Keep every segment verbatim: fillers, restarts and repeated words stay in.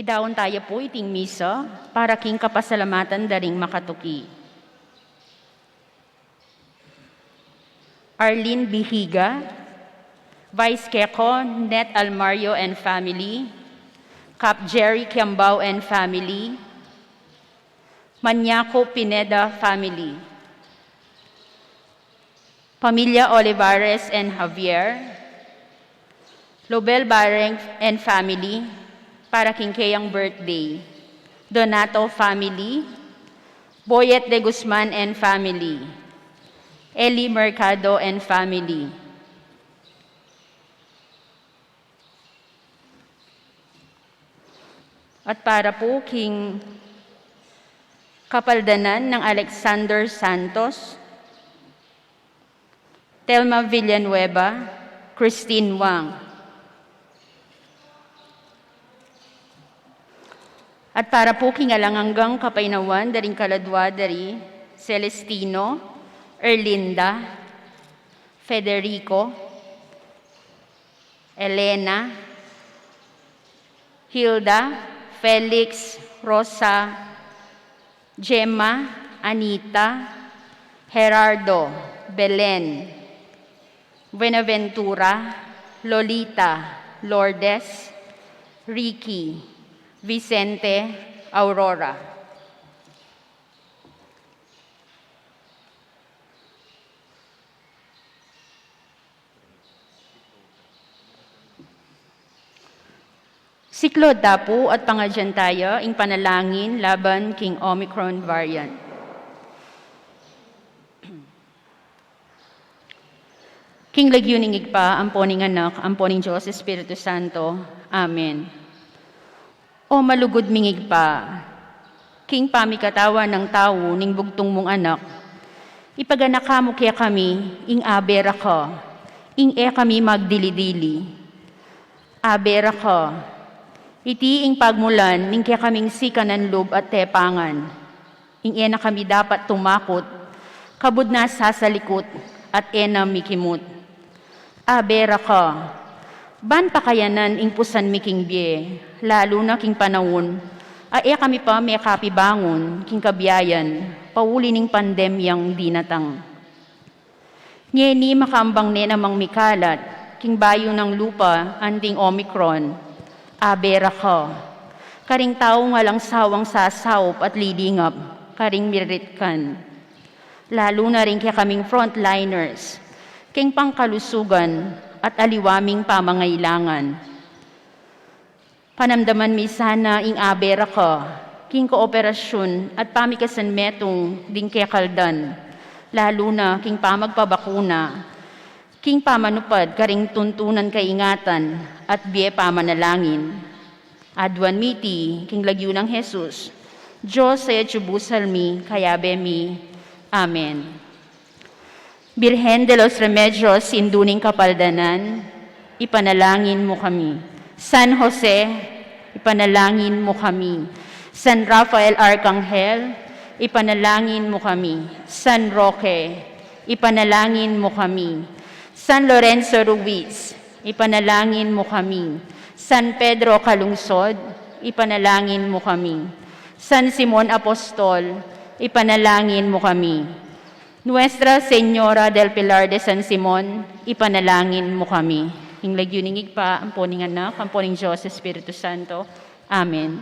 Idaun taya pu iting misa para king kapasalamatan da ring makatuki. Arlene Bihiga, Vice Keko Net Almario and family, Cap Jerry Kiambao and family, Maniaco Pineda family, Pamilya Olivares and Javier, Lobel Bareng and family, para king keyang birthday, Donato family, Boyet de Guzman and family, Eli Mercado and family. At para pu king kapaldanan nang Alexander Santos, Telma Villanueva, Christine Wang. At para pu king alang anggang kapaynawan da ring kaladwa da ri Celestino, Erlinda, Federico, Elena, Hilda, Felix, Rosa, Gemma, Anita, Gerardo, Belen, Buenaventura, Lolita, Lourdes, Ricky, Vicente, Aurora. Siklaud ta pu at pangadyan taya ing panalangin laban king Omicron variant. King lagyu ning Ibpa, ampo ning Anak, ampo ning Dios Espiritu Santo. Amen. O malugud ming Ibpa, king pamikatawan nang tau ning bugtung mung Anak, ipaganak mu kekami ing Abe ra ka, ing e kami magdili-dili. Abe ra ka, iti ing pagmulan ning kekaming sikanan lub at tepangan, ing e na kami dapat tumakut, kabud na sasalikut at e na mikimut. Abe ra ka, ban pakayanan ing pusan mi king bie, lalu na king panaun a e kami pa mekapibangun king kabiayan pauli ning pandemyang dinatang. Ngeni makambang ne namang mikalat king bayu nang lupa anting Omicron, abe ra ka, karing taung alang sawang sasaup at lilingap karing miritkan, lalu na ring kekaming frontliners king pangkalusugan at aliwa ming pamangailangan. Panamdaman mi sana ing abe ra ka king kooperasyon at pamikasan metung ding kekaldan, lalu na king pamagpabakuna, king pamanupad karing tuntunan kaingatan at bie pamanalangin. Aduan mi iti king lagyu nang Jesus, Dios a atyu busal mi, kayabe mi. Amen. Birhen de los Remedios, Indu ning Kapaldanan, ipanalangin mu kami. San Jose, ipanalangin mu kami. San Rafael Arcangel, ipanalangin mu kami. San Roque, ipanalangin mu kami. San Lorenzo Ruiz, ipanalangin mu kami. San Pedro Calungsod, ipanalangin mu kami. San Simon Apostol, ipanalangin mu kami. Nuestra Señora del Pilar de San Simon, ipanalangin mu kami. King lagyu ning Ibpa, ampo ning Anak, ampo ning Dios Espiritu Santo. Amen.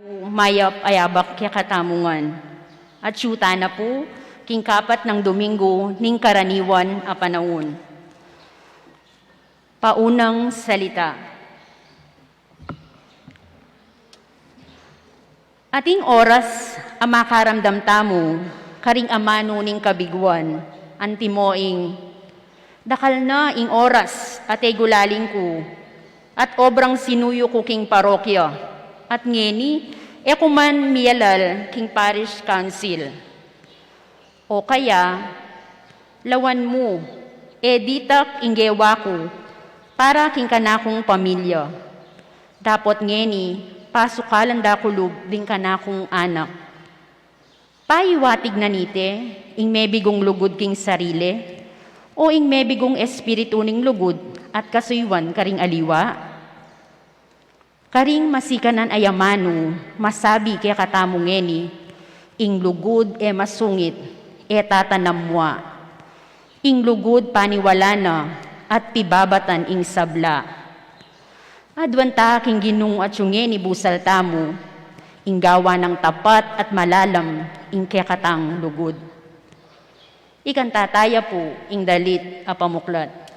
Mayap a abak kekatamu ngan. At atyu tana pu king kapat nang Domingo ning karaniwan a panaun. Paunang salita. Ating oras a makaramdam tamu karing amanu ning kabiguan, antimo ing, dakal na ing oras a tegulaling ku at obrang sinuyu ku king parokya, at ngeni e ku man miyalal king parish council. O kaya, lawan mu, e ditak ing gewa ku para king kanakung pamilya. Dapot ngeni, pasukalan da ku lub ding kanakung anak. Paiwatig na nite ing mebigung lugud king sarili, o ing mebigung espiritu ning lugud at kasuyuan karing aliwa? Karing masikanan a amanu, masabi kekatamu ngeni, ing lugud e masungit, e tatanam mua. Ing lugud paniwala na, at pibabatan ing sabla. Aduan ta king Ginu atyu ngeni busal tamu, ing gawa nang tapat at malalam ing kekatang lugud. Ikanta taya pu ing dalit a pamuklat.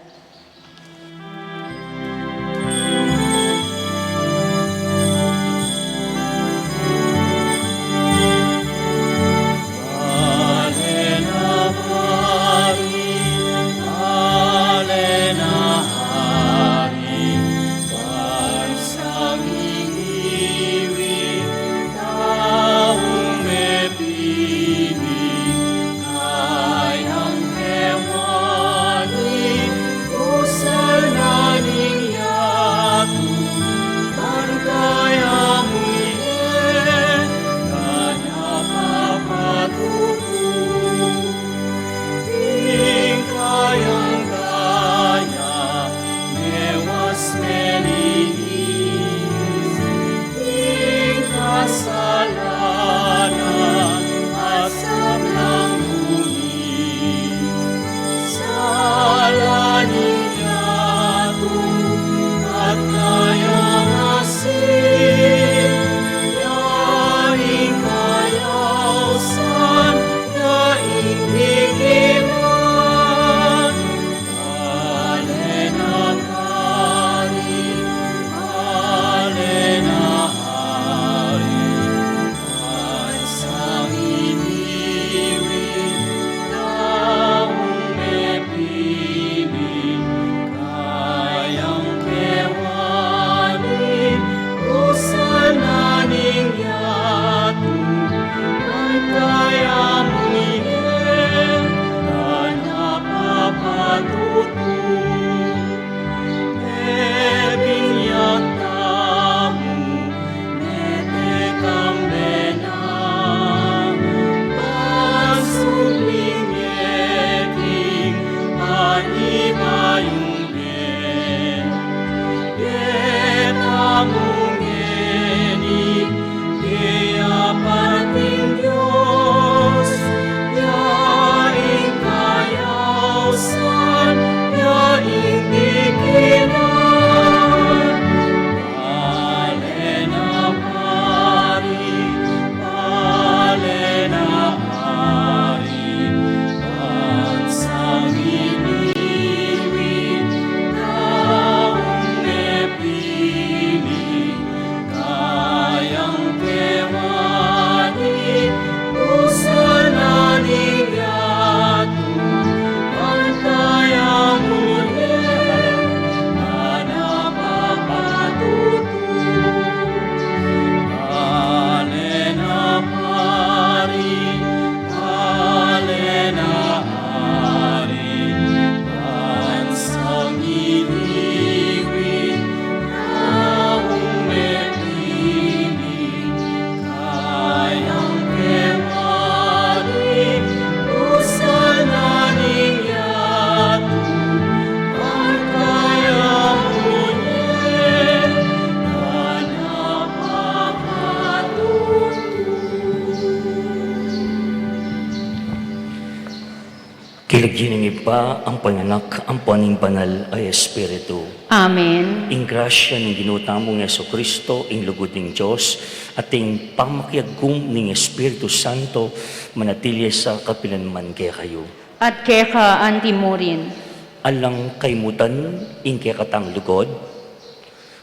Lagyu ning Ibpa, ampo ning Anak, ampo ning Banal a Espiritu. Amen. Ing grasya ning Ginu tamung Jesucristo, ing lugud ning Dios, at ing pamakiagum ning Espiritu Santo, manatili sa kapilan man kekayu. At keka antimurin. Alang kaymutan ing kekatang lugud.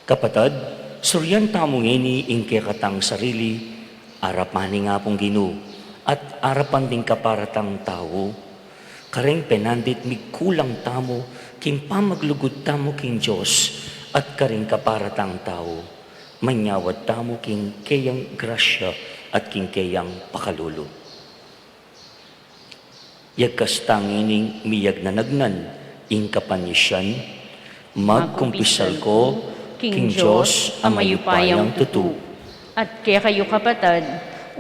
Kapatad, surian tamu ngeni ing kekatang sarili, arapan ning Apung Ginu, at arapan ding kapara tang tau. Kareng penandit migkulang tamu king pamaglugud tamu king Dios at karing kapara tang tau. Manyawad tamu king keyang grasya at king keyang pakalulu. Yagkas tang ining miyagnanagnan ing kapanisian, magkumpisal ko king Dios a mayupayang tutu. At kekayu kapatad,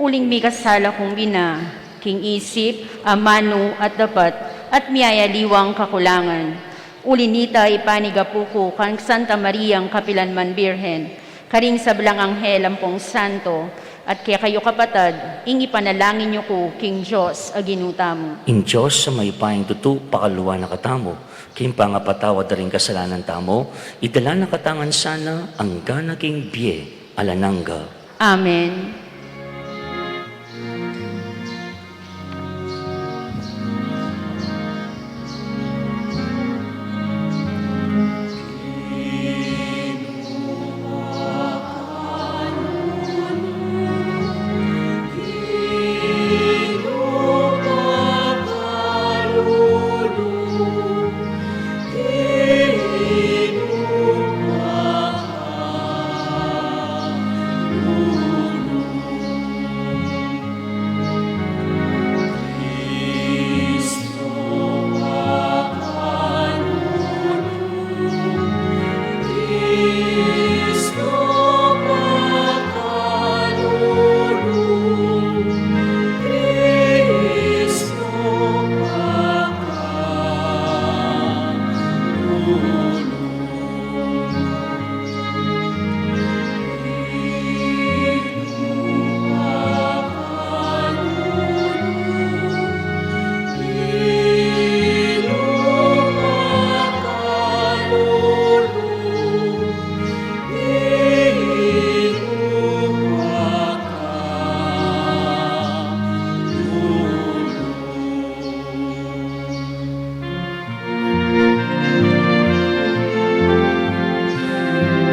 uling mikasala kung bina, king isip, amanu at dapat, at miyayaliwang kakulangan. Uli nita ipanigapu ku kang Santa Mariang kapilanman Birhen, karing sablang anghel ampong santo, at kekayu kapatad, ing ipanalangin yu ku king Dios a Ginu tamu. Ing Dios a mayupayang tutu, pakaluluan na katamu, king pangapatawad da ring kasalanan tamu, idala na katamu ngan sana angga na king bie alang angga. Amen.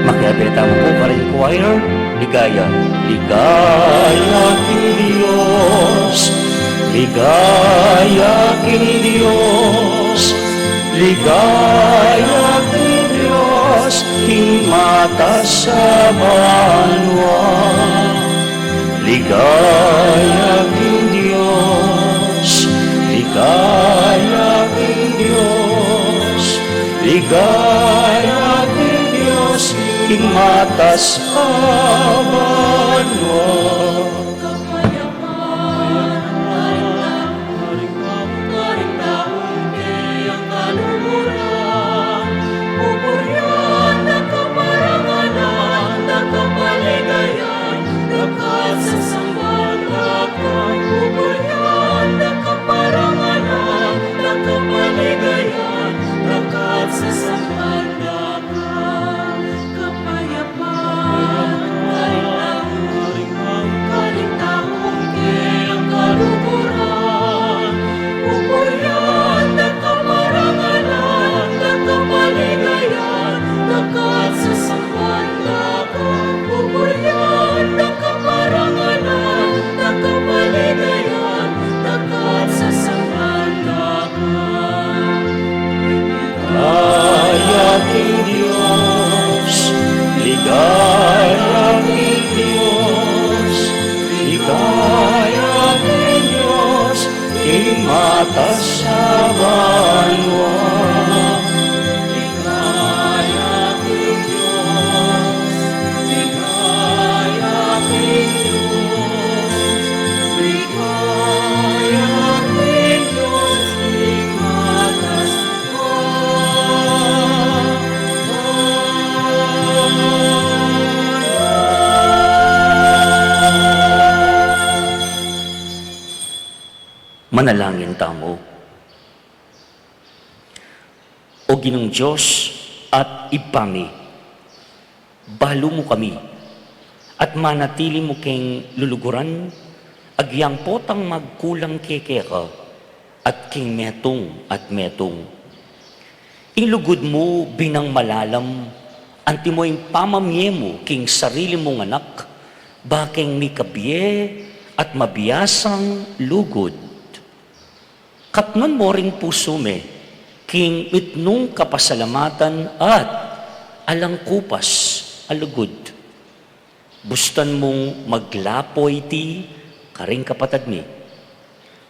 Makiabe tamu pu karing choir, Ligaya. Ligaya king Dios, ligaya king Dios, ligaya king Dios, king matas a banua. Ligaya king Dios, ligaya king Dios, ligaya king Dios, king matas a banua. Kapayapan, karing tau, karing tau, karing tau, kaluguran, pupurian da ka, parangalan da ka, paligayan da ka, at sasamban da ka, pupurian da ka, parangalan da ka, paligayan da ka, at sasamban da ka. Ligaya king Dios, ligaya king Dios, ligaya king Dios, king matas a banua. Ligaya king Dios, ligaya king Dios, ligaya king Dios, king matas Manalangin tamu. O Ginung Dios at Ibpa mi, balu mu kami, at manatili mu keng luluguran, agyang potang magkulang keke ka, at king metung at metung. Ing lugud mu binang malalam, antimo ing pamamie mu king sarili mung anak, bakeng mikabie at mabiasang lugud. Katnuan mo ring pusu mi, king mitmung kapasalamatan at alang kupas a lugud. Bustan mung maglapo iti karing kapatad mi.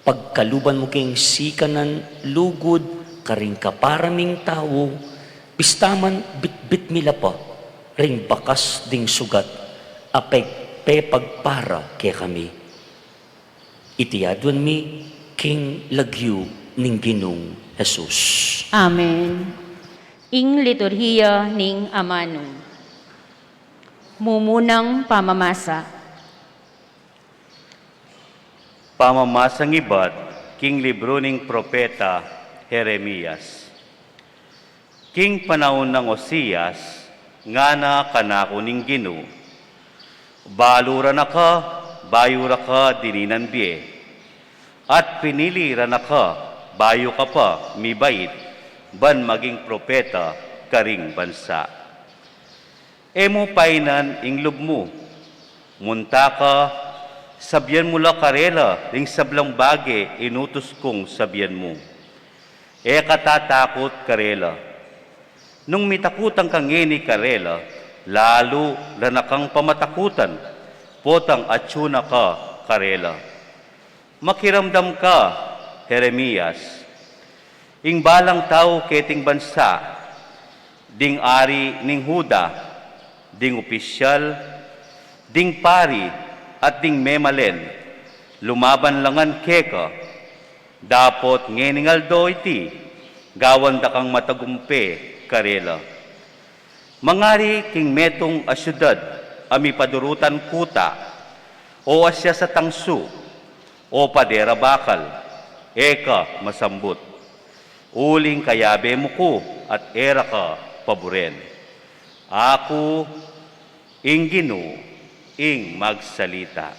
Pagkaluban mu king sikanan lugud karing kapara ming tau, bista man bitbit mi la pa ring bakas ding sugat a pepagpara kekami. Iti aduan mi king lagyu ning Ginung Jesus. Amen. Ing liturhiya ning amanu. Mumunang pamamasa. Pamamasang ibat king libru ning propeta Jeremias. King panaun nang Osias, ngana kanaku ning Ginu, balu ra na ka bayu ra ka dininan bie, at pinili ra na ka bayu ka pa mibait ban maging propeta karing bansa. E mu painan ing lub mu. Munta ka, sabian mu la karela ring sablang bage inutus kung sabian mu. E ka tatakut karela. Nung mitakutan ka ngeni karela, lalu la na kang pamatakutan, potang atyu na ka karela. Makiramdam ka, Jeremias. Ing balang tau keting bansa, ding ari ning Juda, ding opisyal, ding pari, at ding memalen, lumaban la ngan keka. Dapot ngening aldo iti, gawan da kang matagumpe karela. Mangari king metung a siudad a mipadurutan kuta, o asya sa tangsu, o pader a bakal, e ka masambut. Uling kayabe mu ku at e ra ka paburen. Aku, ing Ginu, ing magsalita.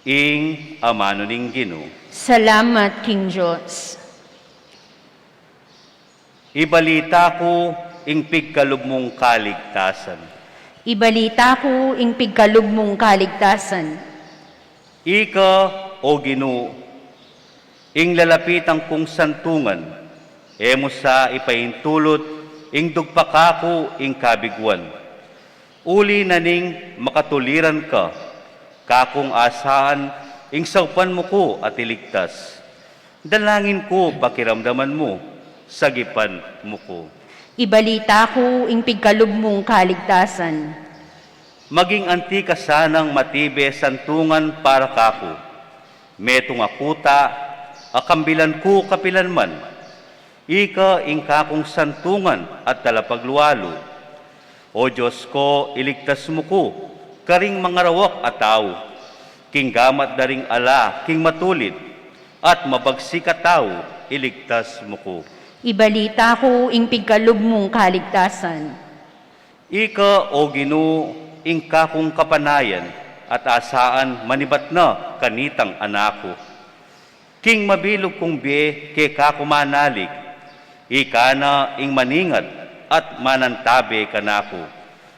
Ing amanu ning Ginu. Salamat king Dios. Ibalita ku ing pigkalub mung kaligtasan. Ibalita ku ing pigkalub mung kaligtasan. Ika, o Ginu, ing lalapitan kung santungan, e mu sa ipaintulut ing dugpakan ku ing kabiguan. Uli na ning makatuliran ka, kakung asaan ing saupan mu ku at iligtas. Dalangin ku pakiramdaman mu, sagipan mu ku. Ibalita ku ing pigkalub mung kaligtasan. Maging anti ka sanang matibe santungan para kaku. Metung a kuta, a kambilan ku kapilanman. Ika ing kakung santungan at talapaglualu. O Dios ko, iligtas mu ku karing mangarawak a tau, king gamat da ring ala king matulid at mabagsik a tau, iligtas mu ku. Ibalita ku ing pigkalub mung kaligtasan. Ika, o Ginu, ing kakung kapanayan, at asaan manibat na kanitang anaku. King mabilug kung bie keka ku manalig, ika na ing maningat at manantabe kanaku,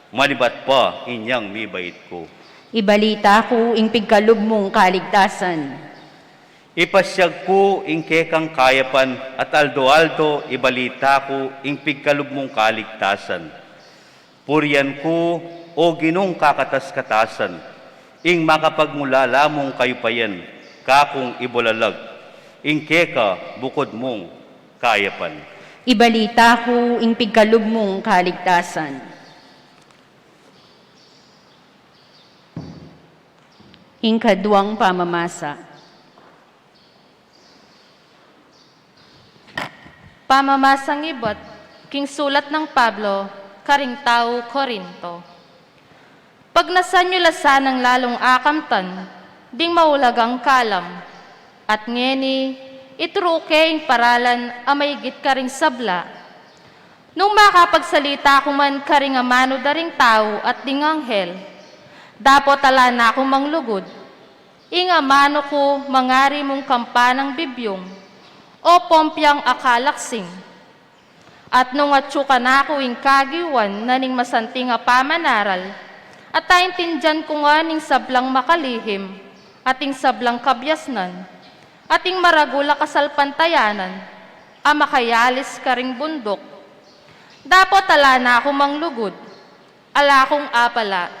manibat pa inyang mibait ku. Ibalita ku ing pigkalub mung kaligtasan. Ipasiag ku ing kekang kayapan at aldo-aldo ibalita ku ing pigkalub mung kaligtasan. Purian ku, o Ginung kakatas-katasan, ing makapagmulala mung kayupayan, kakung ibulalag ing keka bukud mung kayapan. Ibalita ku ing pigkalub mung kaligtasan. Ing kaduang pamamasa. Pamamasang ibat king sulat nang Pablo karing tau Corinto. Pagnasan yu la sanang lalung akamtan ding maulagang kalam, at ngeni ituru ke ing paralan a maigit karing sabla, Nung makapagsalita ku man karing amanu da ring tau at ding anghel, dapot ala na ku mang lugud. Ing amanu ku mangari mung kampanang bibyung, o pompiang akalaksing. At nung atyu kanaku ing kagiwan na ning masanting a pamanaral, at aintindian ku ngan ing sablang makalihim, at ing sablang kabiasnan, at ing maragul a kasalpantayanan, a makayalis karing bunduk. Dapot ala na ku mang lugud, ala kung apala.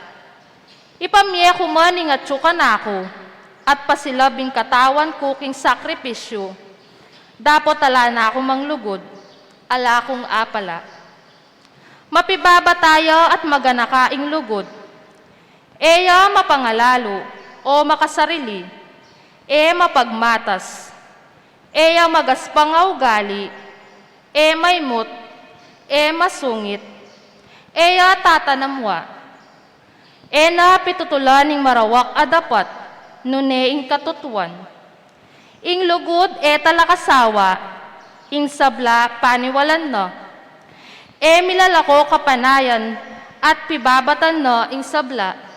Ipamie ku man ing atyu kanaku, at pasilab ing katawan ku king sakripisyu. Dapot ala na ku mang lugud, ala kung apala. Mapibabata ya at maganaka ing lugud. E ya mapangalalu, o makasarili, e mapagmatas, e ya magaspang a ugali, e maimut, e masungit, e ya tatanamwa. E na pitutulan ing marawak a dapat, nune ing katutuan. Ing lugud e talakasawa, ing sabla paniwalan na. E milalako kapanayan, at pibabatan na ing sabla.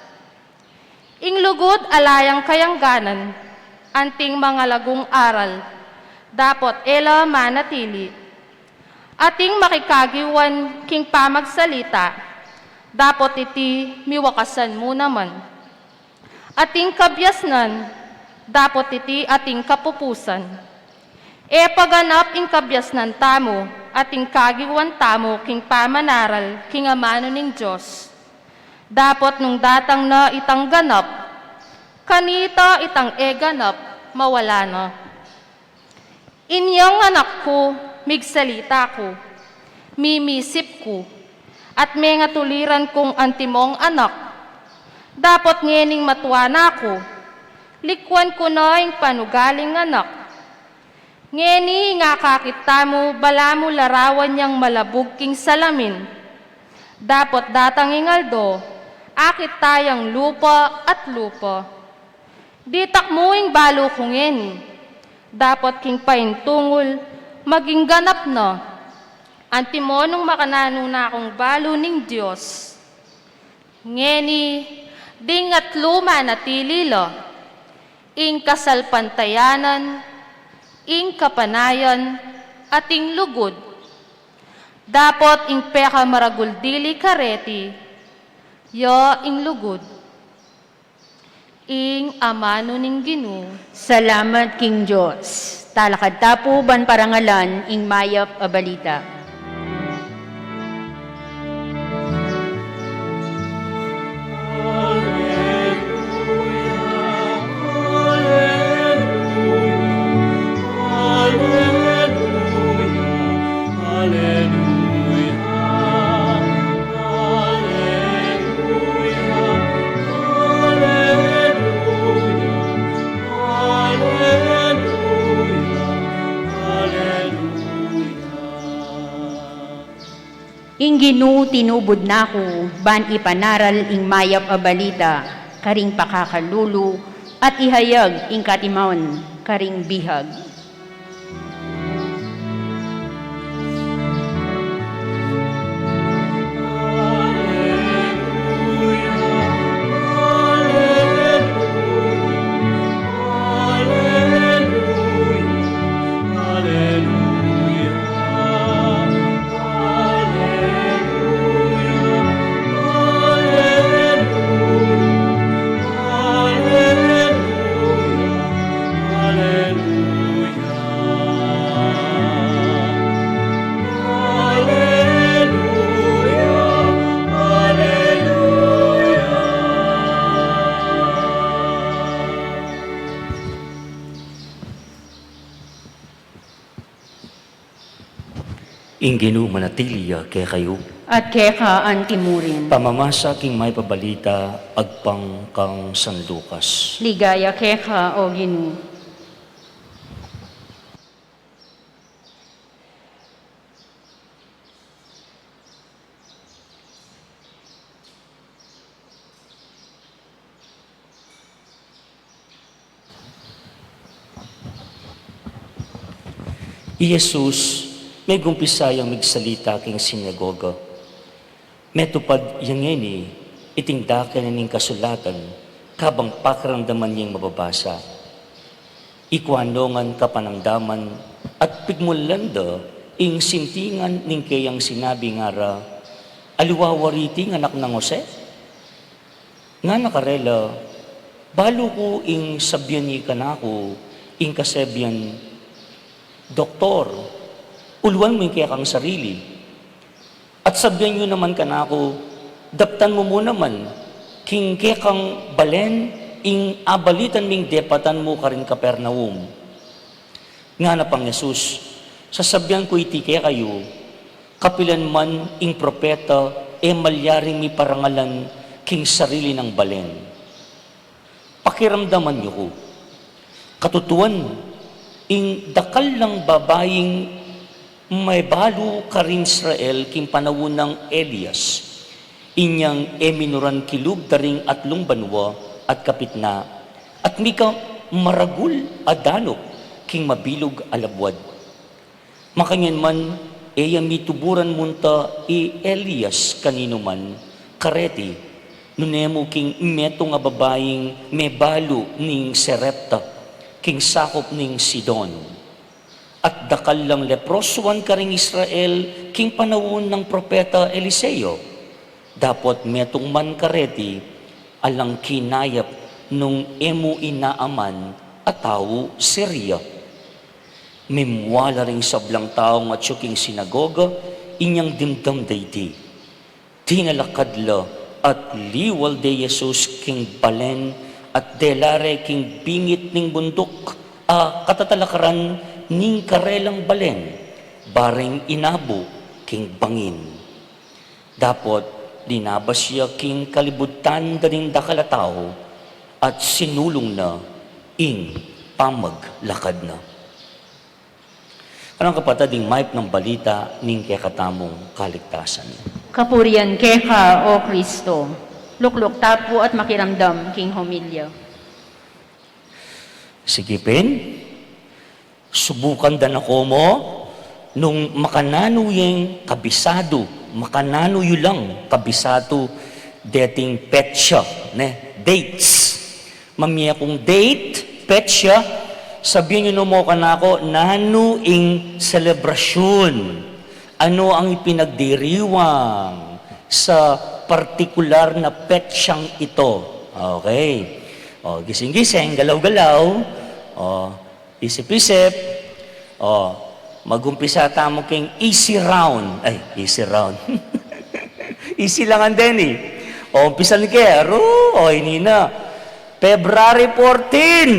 Ing lugud ala yang kayangganan, anting mangalagung aral, dapot e la manatili. Ating makikagiwan king pamagsalita, dapot iti miwakasan mu naman. Ating kabiasnan, dapot iti ating kapupusan. E paganap ing kabiasnan tamu, ating kagiwan tamu king pamanaral king amanu ning Dios. Dapot nung datang na itang ganap, kanita itang e ganap, mawala na. Inyang anak ku, migsalita ku, mimisip ku, at mengatuliran kung antimong anak. Dapot ngening matua na ku, likwan ku na ing panugaling anak. Ngeni ing akakit tamu, balamu larawan yang malabug king salamin. Dapot datang ing aldo, akit tayang lupa at lupa. Ditak mu ing balu ku ngeni, dapot king paintungul, maging ganap na. Antimo nung makananu na kung balu ning Dios. Ngeni, ding atlu manatili la, ing kasalpantayanan, ing kapanayan, at ing lugud. Dapot ing pekamaragul dili kareti, ya ing lugud. Ing amanu ning Ginu. Salamat king Dios. Talakad ta pu ban parangalan ing mayap a balita. Ing Ginu tinubud na ku ban ipanaral ing mayap a balita karing pakakalulu at ihayag ing katimaun karing bihag. Ing Ginu manatili ya kekayu. At keka antimurin. Pamamasa king mayap a balita agpang kang San Lucas. Ligaya keka, O Ginu. I Jesus Megumpisa yang migsalita king sinagoga. Metupad ya ngeni iting dake na ning kasulatan, kabang pakiramdaman yang mababasa. Ikua no ngan kapanamdaman at pigmulan da ing sintingan ning keyang sinabi, ngara, "Aliwa wa riti ing anak nang Jose?" Ngana karela, "Balu ku ing sabian ye kanaku ing kasebian, Doktor, uluan mu ing kekang sarili. At sabian yu naman kanaku, daptan mu mu naman king kekang balen ing abalitan ming depatan mu karin Capernaum." Ngana pang Jesus, "Sasabian ku iti kekayu, kapilan man ing propeta e malyaring miparangalan king sarili nang balen." Pakiramdaman yu ku. Katutuan, ing dakal lang babaing mebalu karin Israel king panaun nang Elias, inyang e minuran kilub da ring atlung banua at kapitna, at mika maragul a danup king mabilug a labuad. Makanyan man, e ya mituburan munta i Elias kaninu man kareti, nune mu king metung a babaing mebalu ning Sarepta, king sakup ning Sidon. At dakal lang leprosuan karing Israel king panaun nang propeta Eliseo. Dapot metung man kareti, alang kinayap nung e mu inaaman a tau Siria. Mimua la ring sablang taung atyu king sinagoga, inyang dimdam da iti. Tinalakad la at liwal de Jesus king balen at dela re king bingit ning bunduk a katatalakaran ning karelang balen, bareng inabu king bangin. Dapot linabas ya king kalibutan da ring dakal a tau at sinulung na ing pamaglakad na. Karang kapatad, ing mayap nang balita ning kekatamung kaligtasan. Kapurian keka, O Kristo. Lukluk ta pu at makiramdam king homilya. Sige pin, subukan da na ko mu, nung makananu yeng kabisadu, makananu yu lang kabisadu deting petsa, ne, dates. Mamie kung date, petsa, sabian yu no mu kanaku, nanu ing selebrasyun? Anu ang ipinagdiriwang sa partikular na petsang ito? Okay. O, gising-gising, galaw-galaw. O, isip-isip. O, magumpisa tamu king easy round. Ay, easy round. Easy lang ang deni. O, umpisan ke, aru, o, ini na. February fourteen.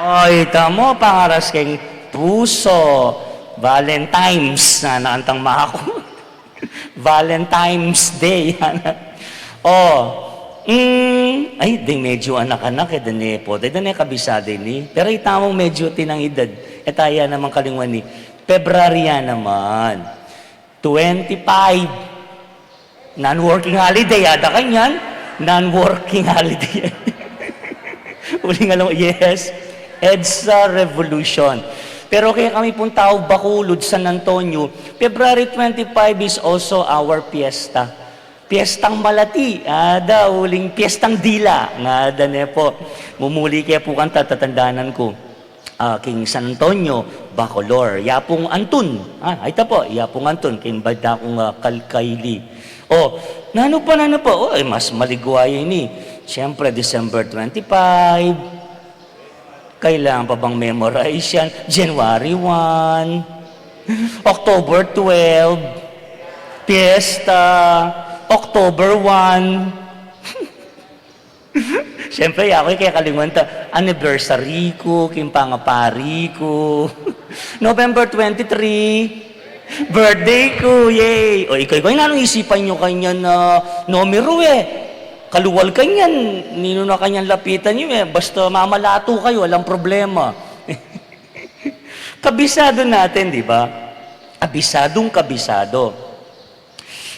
O, ita mu, pangaras keng puso. Valentine's, na naantang maku. Valentine's Day, yan. O, mm, ay, ding medyo anak-anak, e, dane po. Dane kabisadu ini. Pero ita mu medyo tinang edad. E, taya naman kalingwan ni. February ya naman. Twenty-five. Non-working holiday, ada kanyan. Non-working holiday. Uling alam, yes. EDSA Revolution. Pero kaya kami pung tau Bacolod, San Antonio, February twenty-five is also our fiesta. Fiestang malati, ada uling fiestang dila. Nga ada ne po. Mumuli kaya po kanta, tatandanan ku. Ah, king San Antonio, Bacolor. Yapung Antun. Ah, ay ta po, Yapung Antun. King banda kung, ah, Kalkaili. O, nanu pa, nanu pa? O, e, mas maligwa ini. Siyempre, December twenty-five. Kailangan pa bang memorize yan? January one, October twelve, Fiesta, October one. Siyempre, yaku, e ke kalingwan ta, anniversary ku, king pangapari ku. November twenty-three, birthday ku, yay! O, ikaw, ikaw, nanung isipan yu kanyan na numeru, e? Kalual kanyan, ninu na kanyan lapitan yu, e? Basta mamalatu kayu, alang problema. Kabisadu natin, di ba? Kabisadung kabisadu.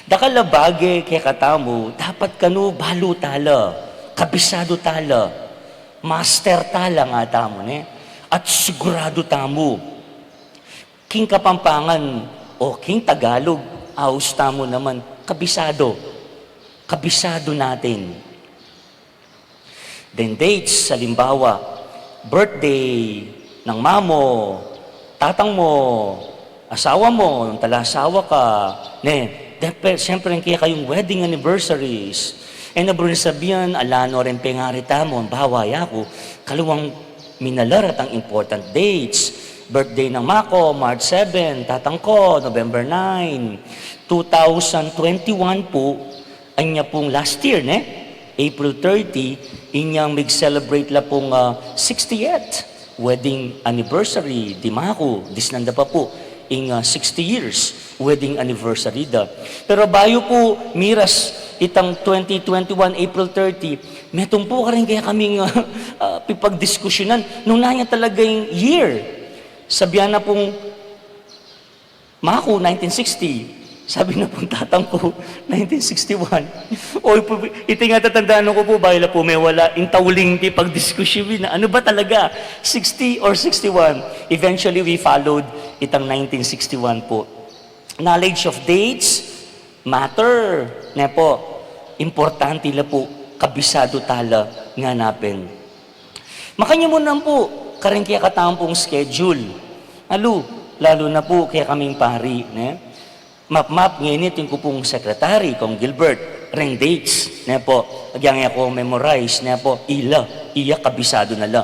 Dakal a bage kekatamu, dapat kanu balu tala, kabisadu tala, master tala nga tamu, ne? At siguradu tamu. King Kapampangan o king Tagalog, aus tamu naman, kabisado. Kabisado natin. Then dates, halimbawa, birthday ng mama mo, tatang mo, asawa mo, nung talasawa ka, ne? Then, pe-, siyempre, ang kaya kayong wedding anniversaries. E na buri sabihan, ala no rin pengari tamu, ang bawa yaku, kaluang minalar at ang important dates. Birthday ng mako, March seven, tatang ko, November nine. Two thousand twenty-one po, anya pong last year, ne? April thirty, inyang mig-celebrate la pong, ah, sixtieth wedding anniversary, di mako, disnanda pa po, ing, ah, sixty years wedding anniversary da. Pero bayu po miras itang twenty twenty-one, April thirty, metung po karin kaya kaming, ah, ah, pipagdiskusyunan nung nanya talaga ing year. Sabihan na pong mako, nineteen sixty. Sabi na pong tatang ko, nineteen sixty-one. O, pu-, iti nga tatandaan ko po, bayu la po mewala, ing tauling pipagdiskusyun na, ano ba talaga? Sixty or sixty-one? Eventually, we followed itang nineteen sixty-one po. Knowledge of dates matter, ne po? Importante la po, kabisado tala ngana pin. Makanyan mu naman po, karin kekatamu pong schedule. Alu, lalu na po kekaming pari, ne? Mapmap, ngeni atin ku pong secretary, Kong Gilbert, reng dates, ne po? Agyang e ku memorize, ne po? Ila, iya kabisado na la.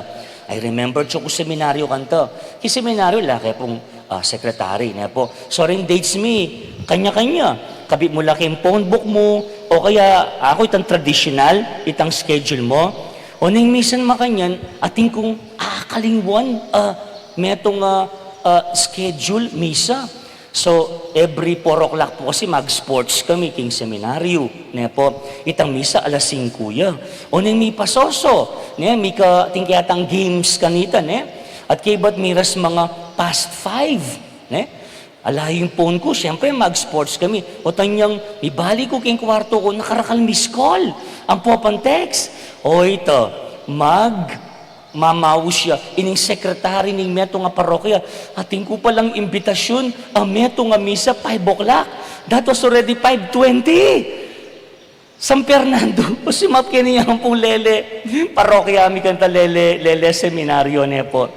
I remember, atsu ku seminaryo kanta. Ki seminaryo, ala ke pong, ah, secretary, ne po? So, reng dates mi, kanya-kanya. Kabit mu la king phone book mu, o kaya, aku itang tradisyonal, itang schedule mu. O neng misan makanyan, atin kung, ah, kalingwan, ah, metung, ah, ah, schedule, misa. So, every four o'clock po kasi mag-sports kami king seminaryo, ne po? Itang misa alas singku ya. O neng mipasoso, ne? Mika-, atin kayatang games kanita, ne? At kaybat miras mga past five, ne? Ala ing phone ku, siyempre mag-sports kami. O tanyang, mibalik ku king kwartu ku, nakarakal miss call. Ampo pang text. O ita, mag-, mamaus ya, ining secretary ning metung a parokya. Atin ku palang imbitasyun, a metung a misa, five o'clock. That was already five twenty. San Fernando, o simap keni yang pung lele. Parokya mi kanta lele, lele seminaryo, ne po.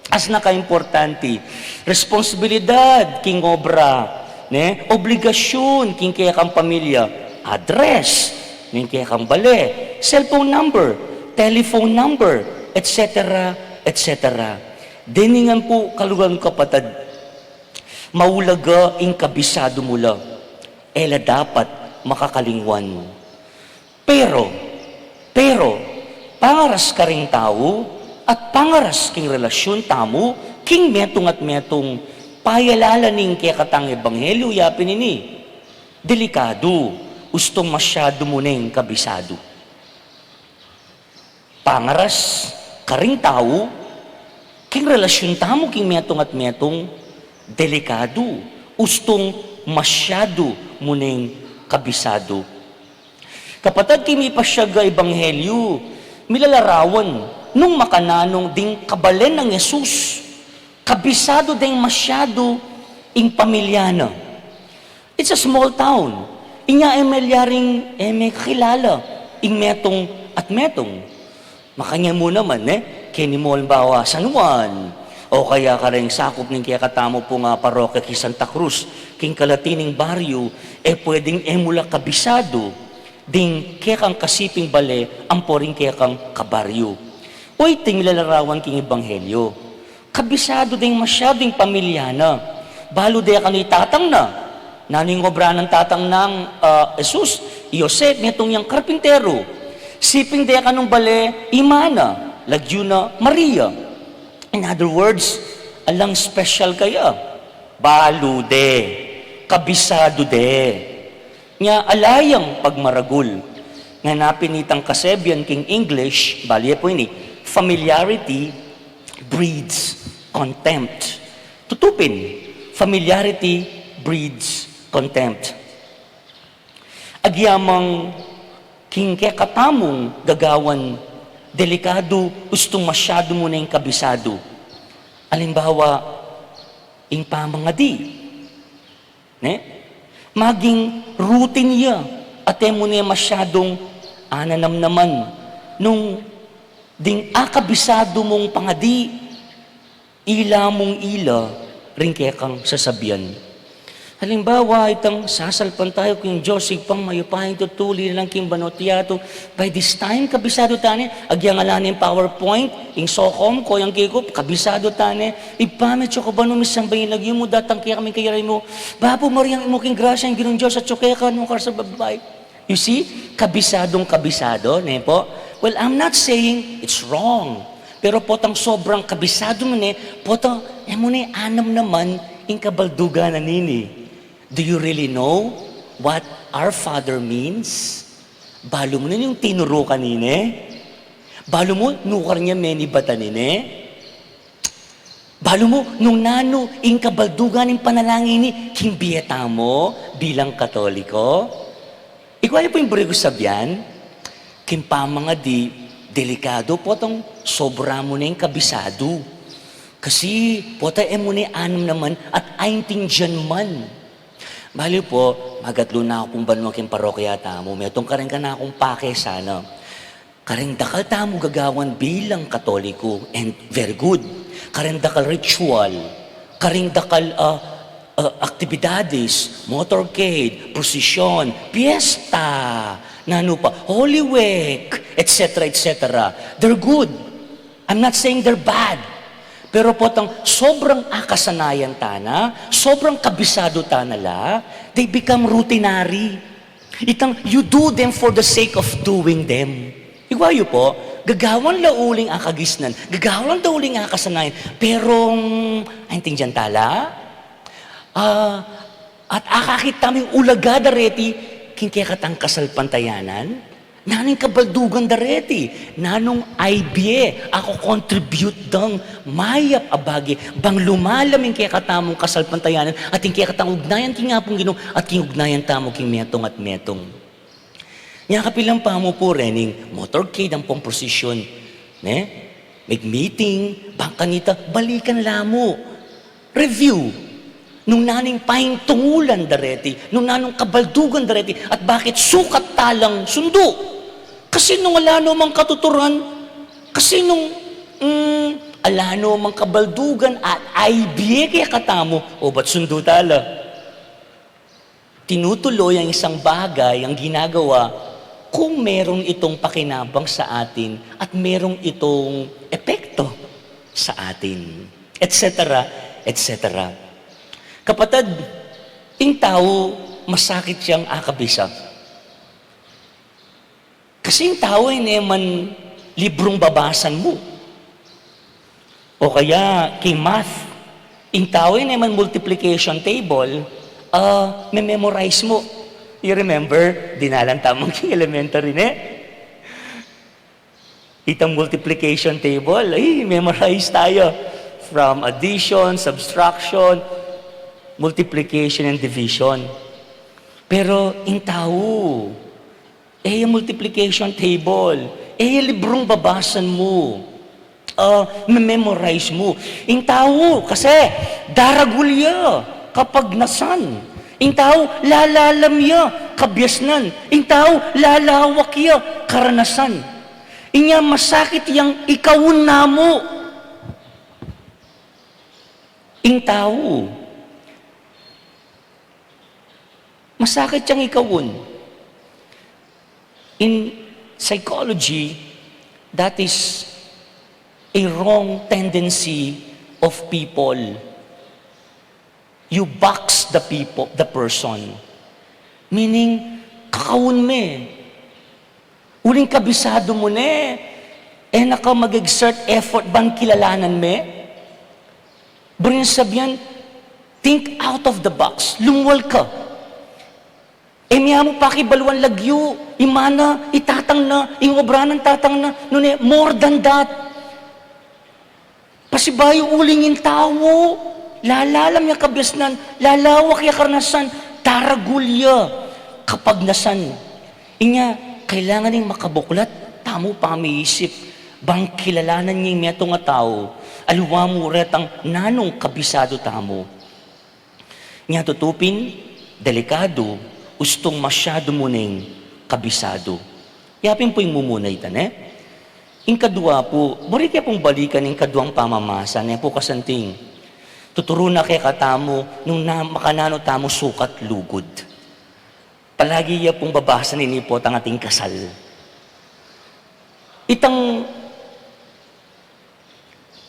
Asna kaimportante, responsibilidad king obra, ne? Obligasyun king kekang pamilya, address ning kekang bale, cellphone number, telephone number, et cetera, et cetera. Dening ngan po, kalugan kapatad, maulaga ing kabisado mu la, e la dapat makakalingwan. Pero, pero, pangaras karing tau, at pangaras king relasyun tamu, king metung at metung, payalala ning kekatang ebanghelyu, yapin ini, delikadu, ustung masyadu mu neng kabisadu. Pangaras karing tau, king relasyun tamu king metung at metung, delikadu, ustung masyadu mu neng kabisadu. Kapatad, king mipasyag a ebanghelyu, milalarawan nung makananu ding kabalen nang Jesus, kabisadu deng masyadu ing pamilya na. It's a small town. Inya e melyaring e mekakilala ing metung at metung. Makanyan mu naman, ne? Keni mu halimbawa San Juan, o kaya kareng sakup ning kekatamu pung, ah, parokya king Santa Cruz, king kalati ning baryu, e pwedeng e mu la kabisadu ding kekang kasiping bale ampo ring kekang kabaryu. O iting milalarawan king ebanghelyu. Kabisadu deng masyadu ing pamilya na. Balu de kanu i tatang na. Nanu ing obra nang tatang nang, ah, Jesus? I Jose, metung yang karpinteru. Siping de kanung bale, ima na, lagyu na Maria. In other words, alang special kaya. Balu de, kabisadu de. Nya ala yang pagmaragul. Ngana pin itang kasebian king English, balu ya pu ini, familiarity breeds contempt. Tutu pin, familiarity breeds contempt. Agyamang king kekatamung gagawan, delikadu, ustung masyadu mu neng kabisadu. Alimbawa, ing pamangadi, ne? Maging routine ya, at e mu ne masyadung ananamnaman. Nung ding akabisadu mung pangadi, ila mung ila ring kekang sasabian. Halimbawa, itang sasalpantaya ku king Dios, Ibpang mayupaya, ing tutuli na lang king banua at yatu. By this time, kabisadu ta ne, agyang ala ne ing PowerPoint, ing SOCCOM, koyang kiko, kabisadu ta ne. Ibpa mi, atsu ka ba nung misamban ing lagyu mu, datang kekami ing kayari mu. Bapu Maria, mitmu ka king grasya, ing Ginung Dios atsu keka, nuan ka sa babai. You see? Kabisadung kabisado, ne po? Well, I'm not saying it's wrong. Pero potang sobrang kabisadu mu ne, potang, e mu ne anamnaman ing kabaldugan na nini. Do you really know what our Father means? Balu mu ne ing tinuru kanini? Balu mu, nukarin ya menibatan ini? Balu mu nung nanu ing kabaldugan ning panalangin ini king bie tamu bilang Katoliko? Ikwa yu pu ing buri kung sabian, king pamangadi, delikadu potang sobra mu ne ing kabisadu. Kasi potang e mu ne anamnaman at aintindian man. Bali pu, magatlu na ku pung banua king parokya tamu, metung karin kanakung pake sana. Karing dakal tamu gagawan bilang Katoliko, and very good. Karing dakal ritual, karing dakal, ah, ah, aktibidades, motorcade, prosesyon, piyesta, nanu pa, Holy Week, et cetera, et cetera. They're good. I'm not saying they're bad. Pero potang sobrang akasanayan ta na, sobrang kabisadu ta na la, they become routinary. Itang you do them for the sake of doing them. Ikwa yu pu, gagawan la uling akagisnan, gagawan la uling akasanayan, pero, mm, aintindian ta la? Ah, at akakit tamu ing ulaga da reti king kekatang kasalpantayanan? Nanu ing kabaldugan da reti? Nanung ibie a kokontribute dang mayap a bage bang lumalam ing kekatamung kasalpantayanan at ing kekatang ugnayan king Apung Ginu at king ugnayan tamu king metung at metung? Nya kapilan pa mu pu rening motorcade ampong prosesyon, ne? Mig-meeting, bang kanita, balikan la mu. Review. Nung nanu ing paintungulan da reti, nung nanu ing kabaldugan da reti, at bakit sukat ta lang sundu. Kasi nung ala no mang katuturan, kasi nung, mm, ala no mang kabaldugan at ibie kekatamu, o ba't sundu ta la? Tinutuloy ang isang bagay, ang ginagawa, kung meron itong pakinabang sa atin at meron itong epekto sa atin, et cetera, et cetera. Kapatad, ing tau masakit yang akabisa. Kasi ing tau e ne man librung babasan mu. O kaya, king math, ing tau e ne man multiplication table, ah, me-memorize mu. You remember, dinalan tamu king elementary, ne? Itang multiplication table, ay, memorize tayo. From addition, subtraction, multiplication, and division. Pero ing tau, e ya multiplication table, e ya librung babasan mu, ah, me-memorize mu. Ing tau, kasi, daragul ya kapagnasan. Ing tau, lalalam ya kabiasnan. Ing tau, lalawak ya karanasan. Inya masakit yang ikaun namu. Ing tau, masakit yang ikaun. In psychology, that is a wrong tendency of people. You box the people, the person. Meaning, kakaun me. Uling kabisadu mu ne, e na ka mag-exert effort bang kilalanan me. Buri nang sabian, think out of the box, lumual ka. E mia mu pakibaluan lagyu, i mana, i tatang na, ing obra nang tatang na, nune, more than that. Pasibayu uling ing tau, lalalam ya kabiasnan, lalawak ya karanasan, daragul ya kapagnasan. Inya, kailangan ing makabuklat tamu pamiisip, bang kilalanan ya ing metung a tau, aliwa mu retang nanung kabisadu tamu. Nya tutu pin, delikadu, ustung masyadu mu neng kabisadu. Yapin pu ing mumuna ita, ne? Ing kadua pu, buri ke pung balikan ing kaduang pamamasa, ne pu, kasanting. Tuturu na kekatamu nung na, makananu tamu sukat lugud. Palagi ya pung babasa nini pu tang ating kasal. Itang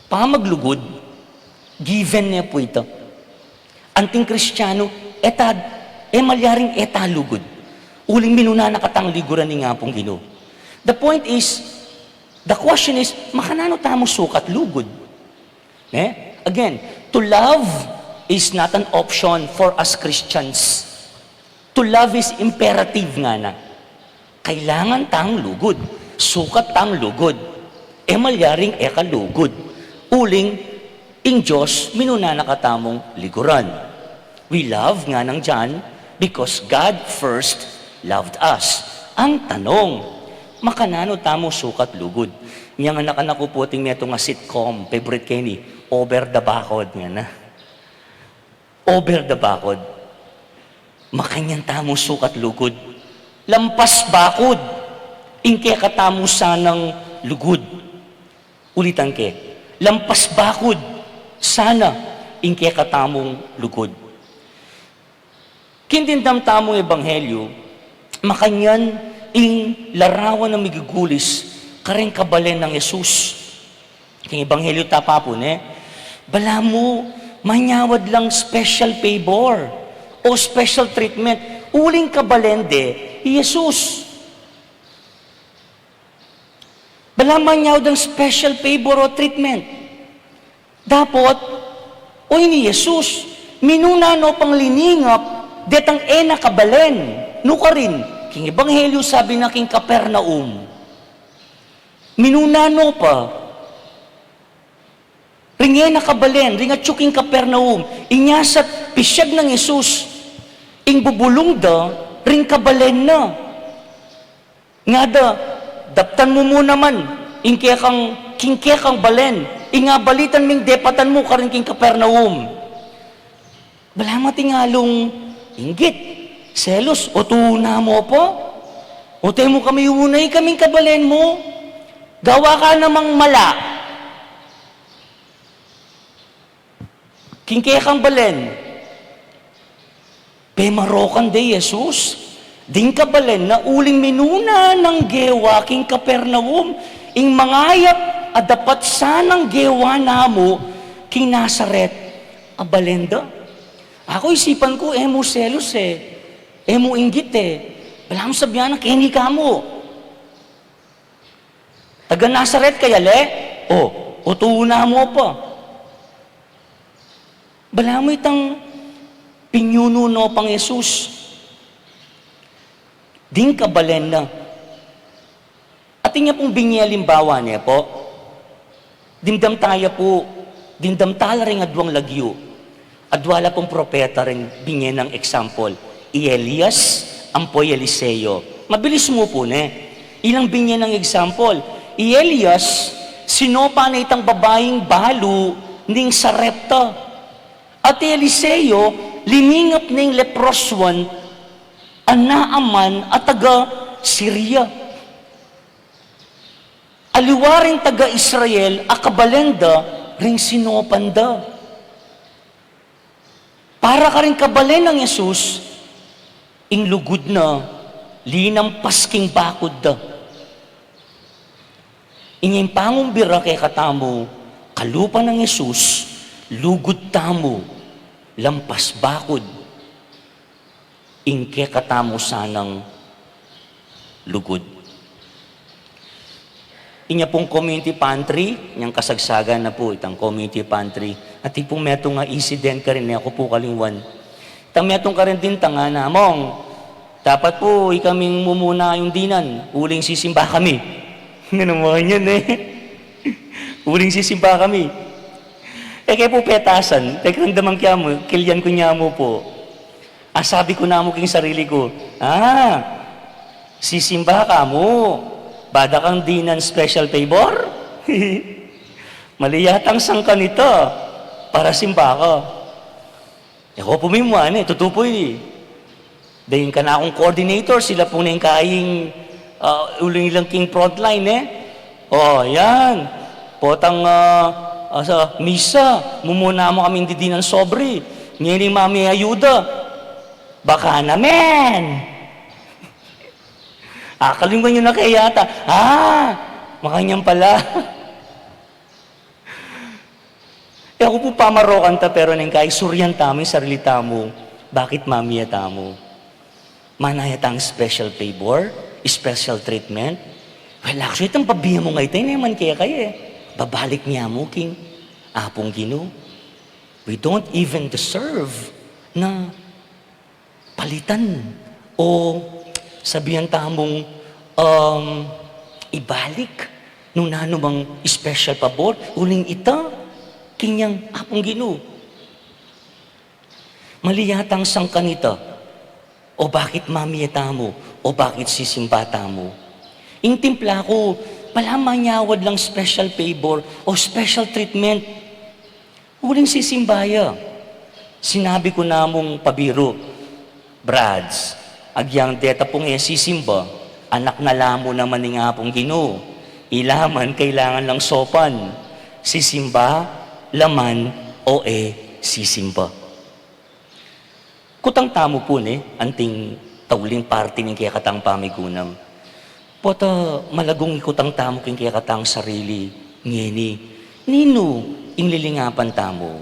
pamaglugud, given ne pu ita. Anting Kristianu, e ta, e malyaring e ta lugud. Uling minuna na katang liguran ning Apung Ginu. The point is, the question is, makananu tamu sukat lugud? Ne? Again, to love is not an option for us Christians. To love is imperative, ngana. Kailangan tang lugud. Sukat tang lugud. E malyaring e ka lugud. Uling, ing Dios, minuna na katamung liguran. We love, nganang John, because God first loved us. Ang tanong, makananu tamu sukat lugud? Nya, anak-anak ku pu, ating metung a sitcom, favorite ke ini, Over the Bakod, ngana. Over the Bakod. Makanyan tamu sukat lugud. Lampas bakud. Ing kekatamu sanang lugud. Ulitan ke. Lampas bakud. Sana ing kekatamung lugud. King dimdam tamung ebanghelyu, makanyan ing larawan a migugulis kareng kabalen nang Jesus. King ebanghelyu ta pa pu, ne? Balamu, manyawad lang special favor o special treatment uling kabalen de i Jesus. Balamu manyawad lang special favor o treatment. Dapot, o ini Jesus, minuna no pang liningap detang e na kabalen. Nukarin, king ebanghelyu sabi na king Capernaum. Minuna no pa ring e na kabalen, ring atyu king Capernaum. Inya sat pisyag nang Jesus ing bubulung da ring kabalen na. Ngada, daptan mu mu naman ing kekang, king kekang balen, ing abalitan ming depatan mu karin king Capernaum. Balamu ating alung inggit, selos, o tuna mu pa? O te mu kami unay kaming kabalen mu? Gawa ka namang mala. King kekang balen, pemarokan de i Jesus, ding kabalen na uling minuna nang gewa king Capernaum, ing mangayap a dapat sanang gewa na mu king Nazaret a balen da. Aku isipan ku, e mu selos e, e mu inggit e, balamu sabian na keni ka mu. Taga Nazaret ka ya, le? O, o tuna mu pa? Balamu itang pinyunu no pang Jesus ding kabalen na. Atin ya pung binye alimbawa ne pu. Dimdam taya pu, dimdam tala ring aduang lagyu. Adwa la pung propeta ring binye nang example, i Elias ampo i Eliseo. Mabilis mu pu ne. Ilang binye nang example, i Elias, sinopa na itang babaing balu ning Sarepta. At i Eliseo, liningap na ing leproswan a Naaman a taga Siria. Aliwa ring taga Israel a kabalen da ring sinopan da. Para karing kabalen nang Jesus, ing lugud na linampas king bakud da. Inya ing pangumbira kekatamu, kalupa nang Jesus, lugud tamu lampas bakud ing kekatamu sanang lugud. Inya pung community pantry, inyang kasagsagan na pu itang community pantry. Atin pung metung a incident karin, e ku pu kalingwan. Itang metung karin dintang, ngana, "Among, dapat pu ikaming mumuna yung dinan, uling sisimba kami." Ngana mu yan e. "Uling sisimba kami." E ke pu petasan, pekramdaman ke mu, kilyan ku ne mu pu. A, sabi ku namu king sarili ku, "Ah, sisimba ka mu, bada kang dinan special favor?" Mali yatang sangkan ita para simba ka. E ko pu mimua ne, tutu pu ini. Deng kanakung coordinator, sila pu ne ing kaing, ah, uling ilang king frontline, e. O, yan. Potang, ah, ah, sa misa, mumuna mu kaming didinan sobri. Ngeni mami ayuda. Baka naman. Akalingwan yu na kaya yata. Ah, makanyan pala. E ku pu pamarokan ta, pero neng kaisurian tamu ing sarili tamu, bakit mami ya tamu? Manaya tang special favor, special treatment? Well, actually, itang pabie mu ngeni, ita ne man kaya kaya e. Babalik ne mu king Apung Ginu. We don't even deserve na palitan o sabian tamung, um, ibalik nung nanumang special pabor, uling ita, kanyang Apung Ginu. Mali yatang sangkan ita, o bakit mami ya tamu, o bakit sisimba tamu. Ing timpla ku, balamu manyawad lang special favor o special treatment. Uling sisimba ya. Sinabi ku namung pabiru, Brads, agyang deta pung e sisimba, anak na la mu naman ning Apung Ginu. Ila man kailangan lang sopan, sisimba la man o e sisimba. Kutang tamu pu ne, anting tauling parti ning kekatang pamigunam. Pota malagung ikutang tamu king kekatang sarili ngeni, ninu ing lilingapan tamu?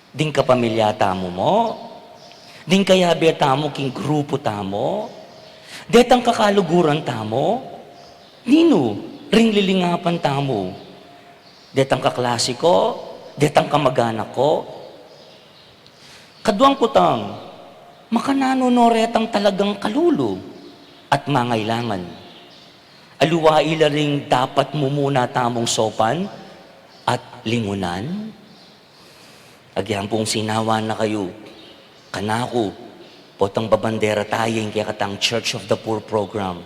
Ding kapamilya tamu mo? Ding kayabe tamu king grupu tamu? Detang kakaluguran tamu? Ninu ring lilingapan tamu? Detang kaklasi ko? Detang kamaganak ko? Kaduang kutang, makananu no retang talagang kalulu at mangailangan? Aliwa ila ring dapat mumuna tamung sopan at lingunan? Agyang pung sinawa na kayu, kanaku, potang babandera tamu ing kekatang Church of the Poor program.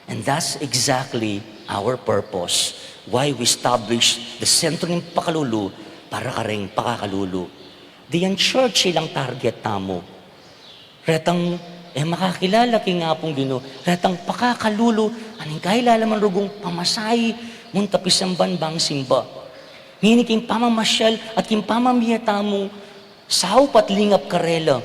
And that's exactly our purpose, why we establish the Sentro ning Pakalulu para karing pakakalulu. Deng church ilang target tamu. Retang e makakilala king Apung Ginu, retang pakakalulu, aning kailalaman rugung pamasahe munta pisamban bang simba. Ngeni king pamamasyal at king pamamie tamung saup at lingap karela,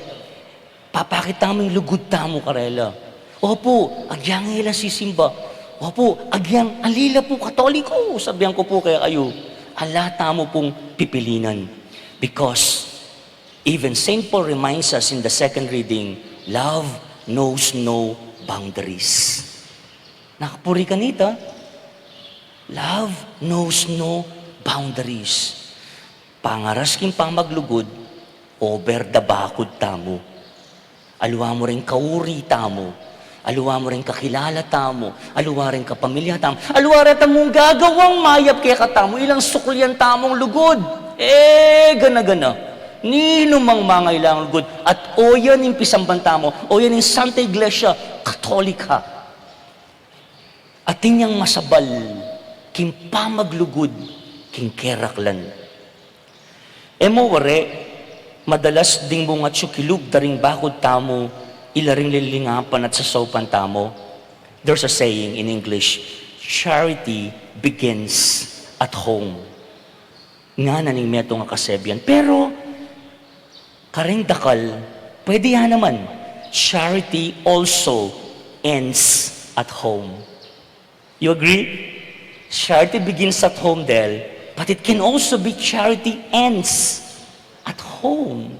papakit tamu ing lugud tamu karela. Opu, agyang e la sisimba. Opu, agyang ali la pu Katoliko, sabian ku pu kekayu. Ala tamu pung pipilinan. Because even Saint Paul reminds us in the second reading, love knows no boundaries. Nakapuri kanita, love knows no boundaries. Pangaras king pamaglugud, over the bakod tamu. Aliwa mu ring kauri tamu, aliwa mu ring kakilala tamu, aliwa ring kapamilya tamu, aliwa retang gagawang mayap kekatamu, ilang suklian tamung lugud. E gana-gana, ninu mang mangailangan lugud, at oyan ing pisamban tamu, oyan ing Santa Iglesia Katolika. Atin yang masabal king pamaglugud king keraklan. E mo wari, madalas ding bungat sukilub da ring bakod tamu, ila ring lilingapan at sasaupan tamu. There's a saying in English, "Charity begins at home." Ngana ning metung a kasebian. Pero, karing dakal, pwede ya naman, charity also ends at home. You agree? Charity begins at home, Del, but it can also be charity ends at home.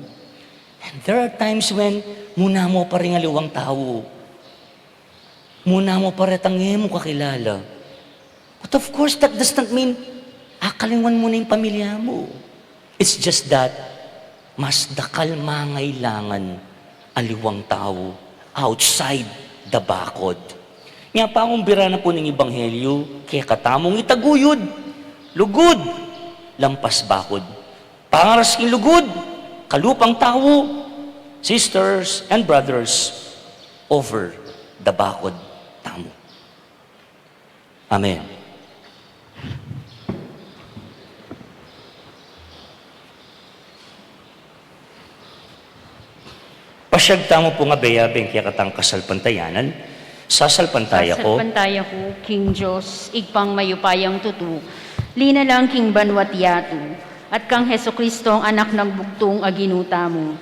And there are times when muna mo pa ring aliwang tau. Muna mo pa retang e mu kakilala. But of course, that does not mean akalingwan mu na ing pamilya mu. It's just that mas dakal mangailangan aliwang tau outside the bakod. Nya pa, umbira na pu ning ebanghelyu kekatamung itaguyud, lugud, lampas bakod. Pangaras king lugud, kalupang tau, sisters and brothers, over the bakod tamu. Amen. Siyag tamu pung abe-abe ing kekatang kasalpantayanan. Sasalpantaya ku. Sasalpantaya ku king Dios, Ibpang mayupayang tutu, linalang king banua't yatu, at kang Jesucristong Anak nang bugtung a Ginu tamu.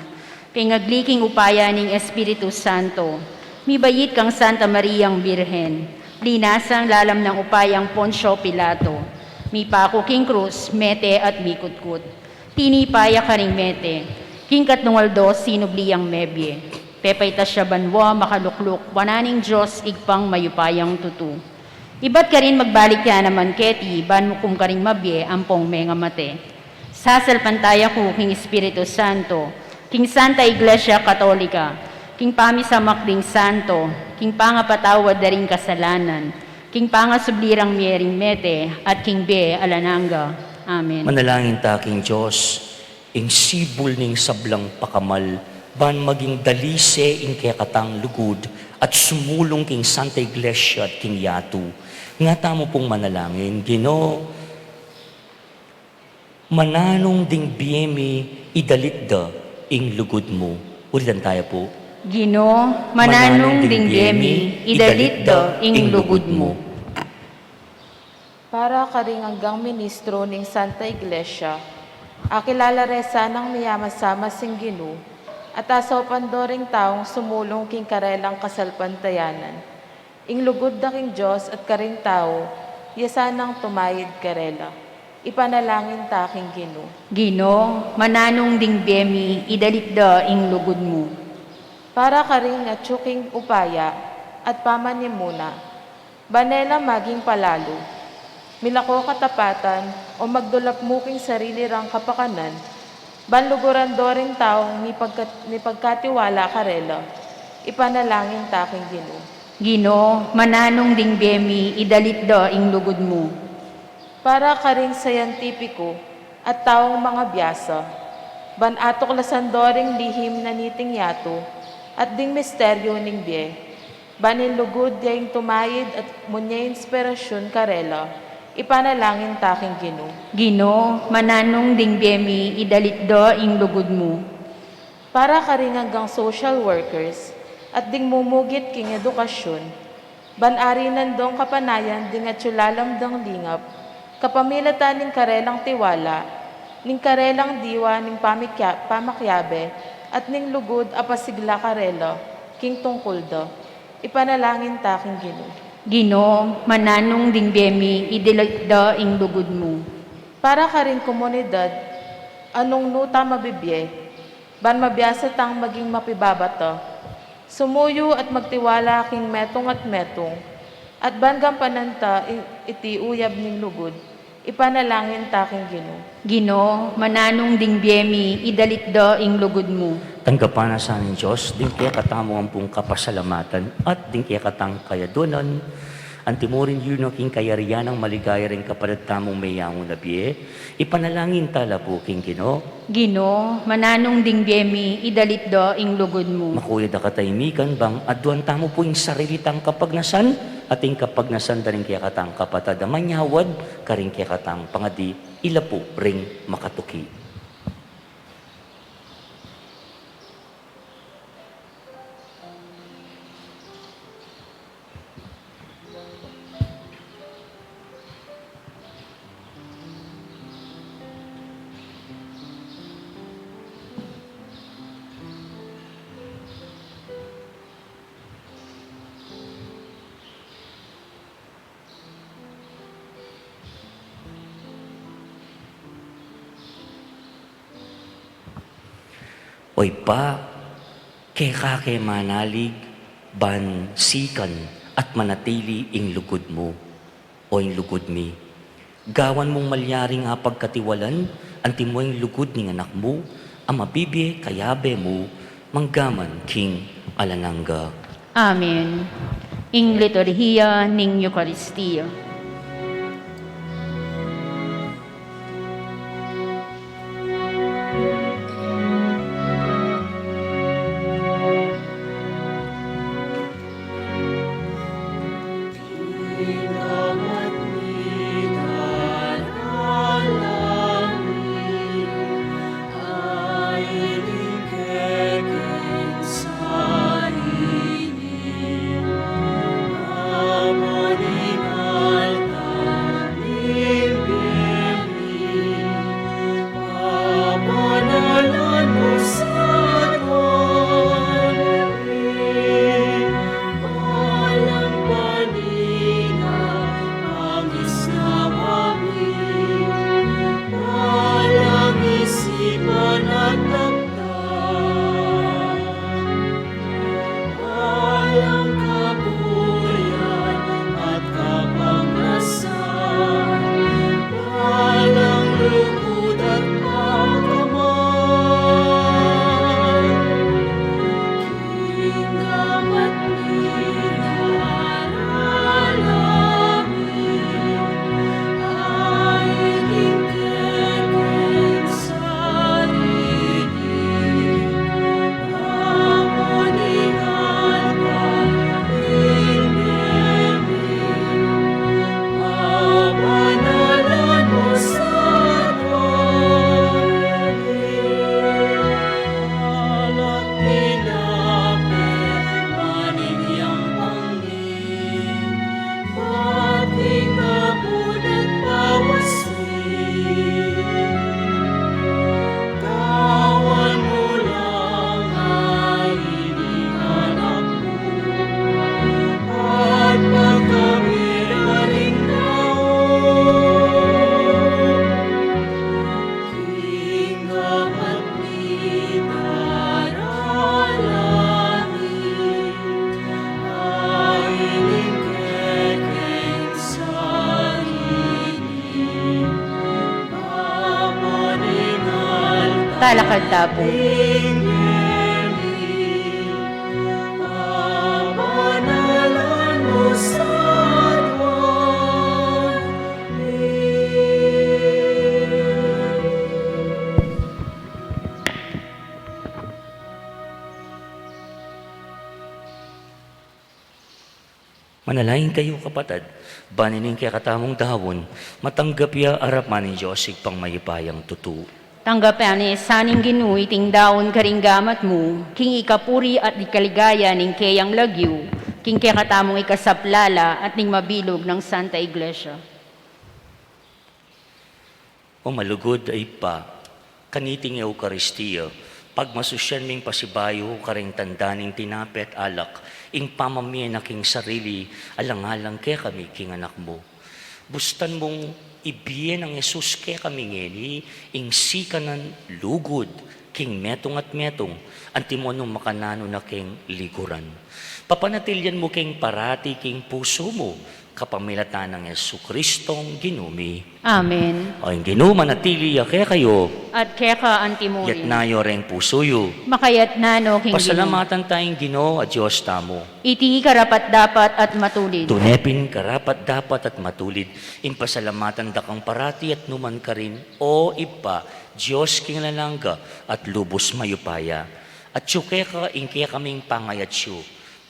Pengagli king upaya ning Espiritu Santo, mibait kang Santa Mariang Birhen, linasang lalam nang upayang Poncio Pilato, mipaku king krus, mete at mikutkut. Tinipa ya karing mete, king katlung aldo sinubli yang mebie. Pepaitas ya banua, makalukluk wanan ning Dios, Ibpang mayupayang tutu. Ibat karin magbalik ya naman keti, ban mukum karing mabie ampong mengamate. Sasalpantaya ku king Espiritu Santo, king Santa Iglesia Katolika, king pamisamak ding santo, king pangapatawad da ring kasalanan, king pangasubli rang mie ring mete, at king bie alang angga. Amen. Manalangin ta king Dios, ing sibul ning sablang pakamal, ban maging dalise ing kekatang lugud, at sumulung king Santa Iglesia at king yatu. Nga tamu pung manalangin, Ginu, mananung ding bie mi, idalit da ing lugud mu. Ulitan taya pu. Ginu, mananung ding bie mi, idalit da ing lugud mu. Para karing anggang ministro ning Santa Iglesia, a kilala re sanang miyamasamas ing Ginu, at asaupan do ring taung sumulung king karelang kasalpantayanan. Ing lugud da king Dios at karing tau, ya sanang tumayid karela. Ipanalangin ta king Ginu. Ginu, mananung ding bie mi, idalit da ing lugud mu. Para karing atyu king upaya at pamanimuna, ban e la maging palalu, milako katapatan, o magdulap mu king sarili rang kapakanan, ban luguran do ring taung mipagkat-, mipagkatiwala karela. Ipanalangin ta king Ginu. Ginu, mananung ding bie mi, idalit da ing lugud mu. Para karing scientifico at taung mangabiasa, ban atuklasan do ring lihim na niting yatu, at ding misteryu ning bie, ban ing lugud ya ing tumayid at munye inspirasyun karela. Ipanalangin ta king Ginu. Ginu, mananung ding bie mi, idalit da ing lugud mu. Para karing anggang social workers at ding mumugit king edukasyun, ban arinan dong kapanayan ding atyu lalam dang lingap, kapamilatan ning karelang tiwala, ning karelang diwa ning pamikya-, pamakiabe, at ning lugud a pasigla karela king tungkul da. Ipanalangin ta king Ginu. Ginu, mananung ding bie mi, idalit da ing lugud mu. Para karing komunidad a nung nu ta mabibie, ban mabiasa tang maging mapibabata, sumuyu at magtiwala king metung at metung, at ban gampanan ta i-, iti uyab ning lugud. Ipanalangin ta king Ginu. Ginu, mananung ding bie mi, idalit da ing lugud mu. Tanggapan na sa ning Dios ding kekatamung ampong kapasalamatan at ding kekatang kayaduanan. Antimurin yu na king kayarian nang maligaya ring kapatad tamung meyangu na bie. Ipanalangin ta la pu king Ginu. Ginu, mananung ding bie mi, idalit da ing lugud mu. Makuya da katahimikan, bang aduan tamu pu ing sarili tang kapagnasan, at ing kapagnasan da ring kekatang kapatad a manyawad karing kekatang pangadi, ila pu ring makatuki. O Ibpa, keka ke manalig, ban sikan at manatili ing lugud mu, o ing lugud mi. Gawan mung malyaring apagkatiwalan, antimo ing lugud ning Anak mu, a mabibie kayabe mu, mangga man king alang angga. Amen. Ing liturhiya ning Eukaristia. Talakad ta pu. Manalangin kayu, kapatad, ban ining kekatamung daun, matanggap ya arapan ning Dios Ibpang mayupayang tutu. Tanggap ya ne sa ning Ginu iting daun karing gamat mu, king ikapuri at ikaligaya ning keyang lagyu, king kekatamung ikasaplala at ning mabilug nang Santa Iglesia. O malugud a Ibpa, kaniting Eukaristia, pagmasusyan ming pasibayu karing tanda ning tinape at alak, ing pamamie na king sarili alang-alang kekami king Anak mu. Bustan mung ibie nang Jesus kekami ngeni ing sikanan lugud king metung at metung, antimo nung makananu na keng liguran. Papanatilian mu keng parati king pusu mu, kapamilatan nang Jesucristong Ginu mi. Amen. O ing Ginu manatili ya kekayu. At keka antimurin. Yatna yu reng pusu yu. Makayatna no king Ginu. Pasalamatan ta ing Ginu a Dios tamu. Iti karapat-dapat at matulid. Tune pin karapat-dapat at matulid, ing pasalamatan da kang parati at numan karin, O Ibpa, Dios king alang angga at lubus mayupaya. Atyu keka ing kekaming pangayatyu,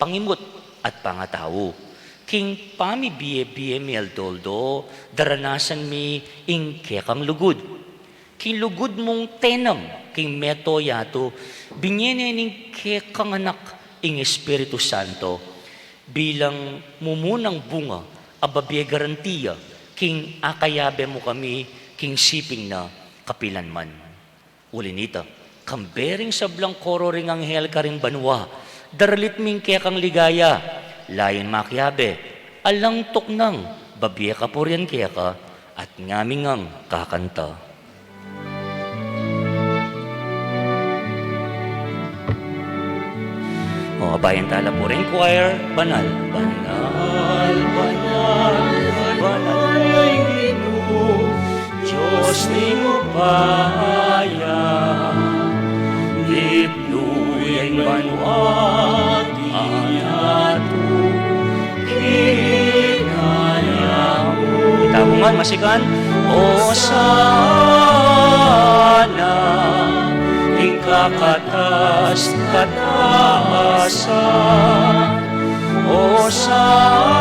pangimut at pangatau. King pamibie-bie mi aldo-aldo, daranasan mi ing kekang lugud. King lugud mung tenang king mabilug a yatu, binie ne ning kekang Anak ing Espiritu Santo bilang mumunang bunga a babie garantia king akayabe mu kami king siping na kapilanman. Uli nita, kambe ring sablang koro ring anghel karing banua, daralit mi ing kekang ligaya, layun makiabe, alang tuknang, babie kapurian keka, at ngami ngang kakanta. O, abayan tala pu ring choir, banal, banal, banal, banal, Dios ning upaya, lipnu ya ing banua, ing yatu, king kayang mu. Itamu ngan, masikan. Osana, ing kakatas-katasan. Osana,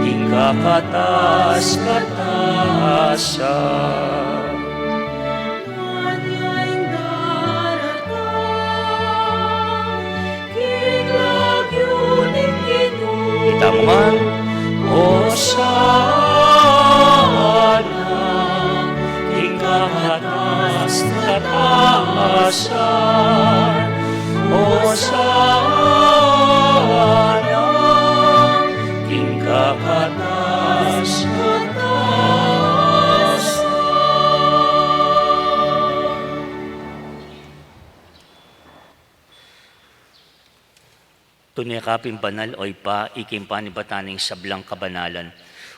ing kakatas-katasan. Anya ing daratang king lagyu ning Ginu. Itamu ngan. Osana, king kakatas-katasan. Osana, king kakatas-katasan. Tune ka pin banal, o Ibpa, ika ing panibatan ning sablang kabanalan.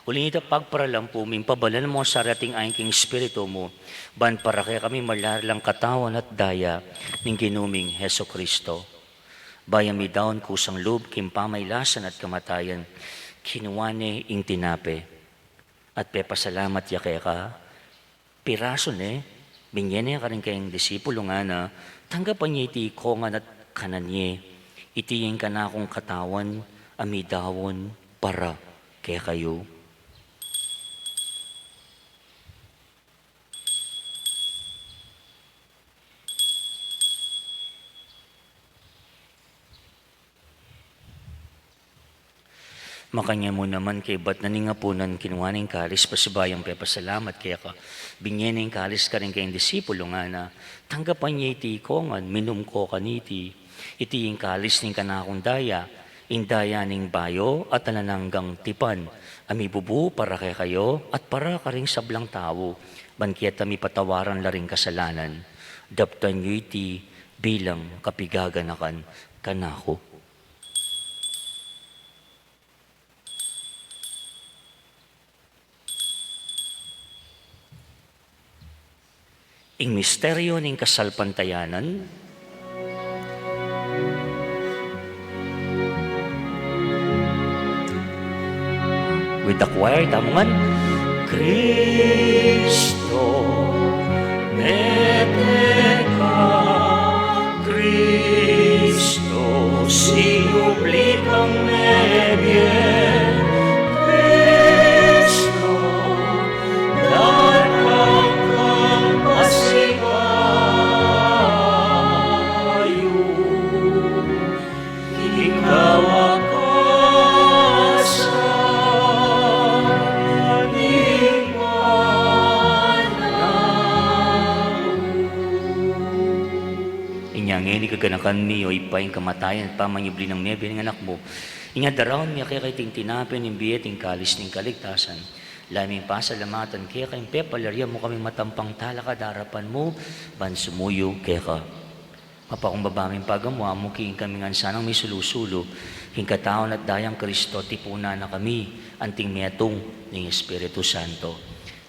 Uli nita, pagparalan pu mi ing pabalan mu sa rating ain king Espiritu mu, ban para kekami malyari lang katawan at daya ning Ginu ming Jesucristo. Bayu ya midaun kusang lub king pamailasan at kamatayan, kinua ne ing tinape at pepasalamat ya keka, pirasu ne, binie ne karing kayang disipulu, ngana, tanggapan ye iti ikayu ngan at kanan ye, iti ing kanakung katawan a midaun para kekayu. Makanyan mu naman kaibat na ning apunan, kinua ne ing kalis, pasibayu yang pepasalamat keka, binie ne ing kalis karing kayang disipulu, ngana, tanggapan ye iti ikayu ngan, minum kayu kaniti, iti ing kalis ning kanakung daya, ing daya ning bayu at alang anggang tipan, a mibubu para kekayu at para karing sablang tau, ban keta mipatawaran la ring kasalanan. Daptan yu iti bilang kapigaganakan kanaku. Ing misteryo ning kasalpantayanan. With the choir, itamu ngan. Kristo, mete ka, Kristo, sinubli kang mebie, Kristo, datang kang pasibayu. Ikaw a kasalan ning panahon. Inya ngeni, kaganakan mi, o Ibpa, ing kamatayan at pamanyubli nang mebie ning Anak mu. Inya daraun mi keka iting tinape ning bie at ing kalis ning kaligtasan. Lalu ming pasalamatan keka ing pepalyari mu kaming matampang talakad arapan mu ban sumuyu keka. Mapakumbaba ming pagamu, Amu, king kami ngan sanang misulu-sulu king katawan at dayang Kristo, tipunan na kami anting metung ning Espiritu Santo.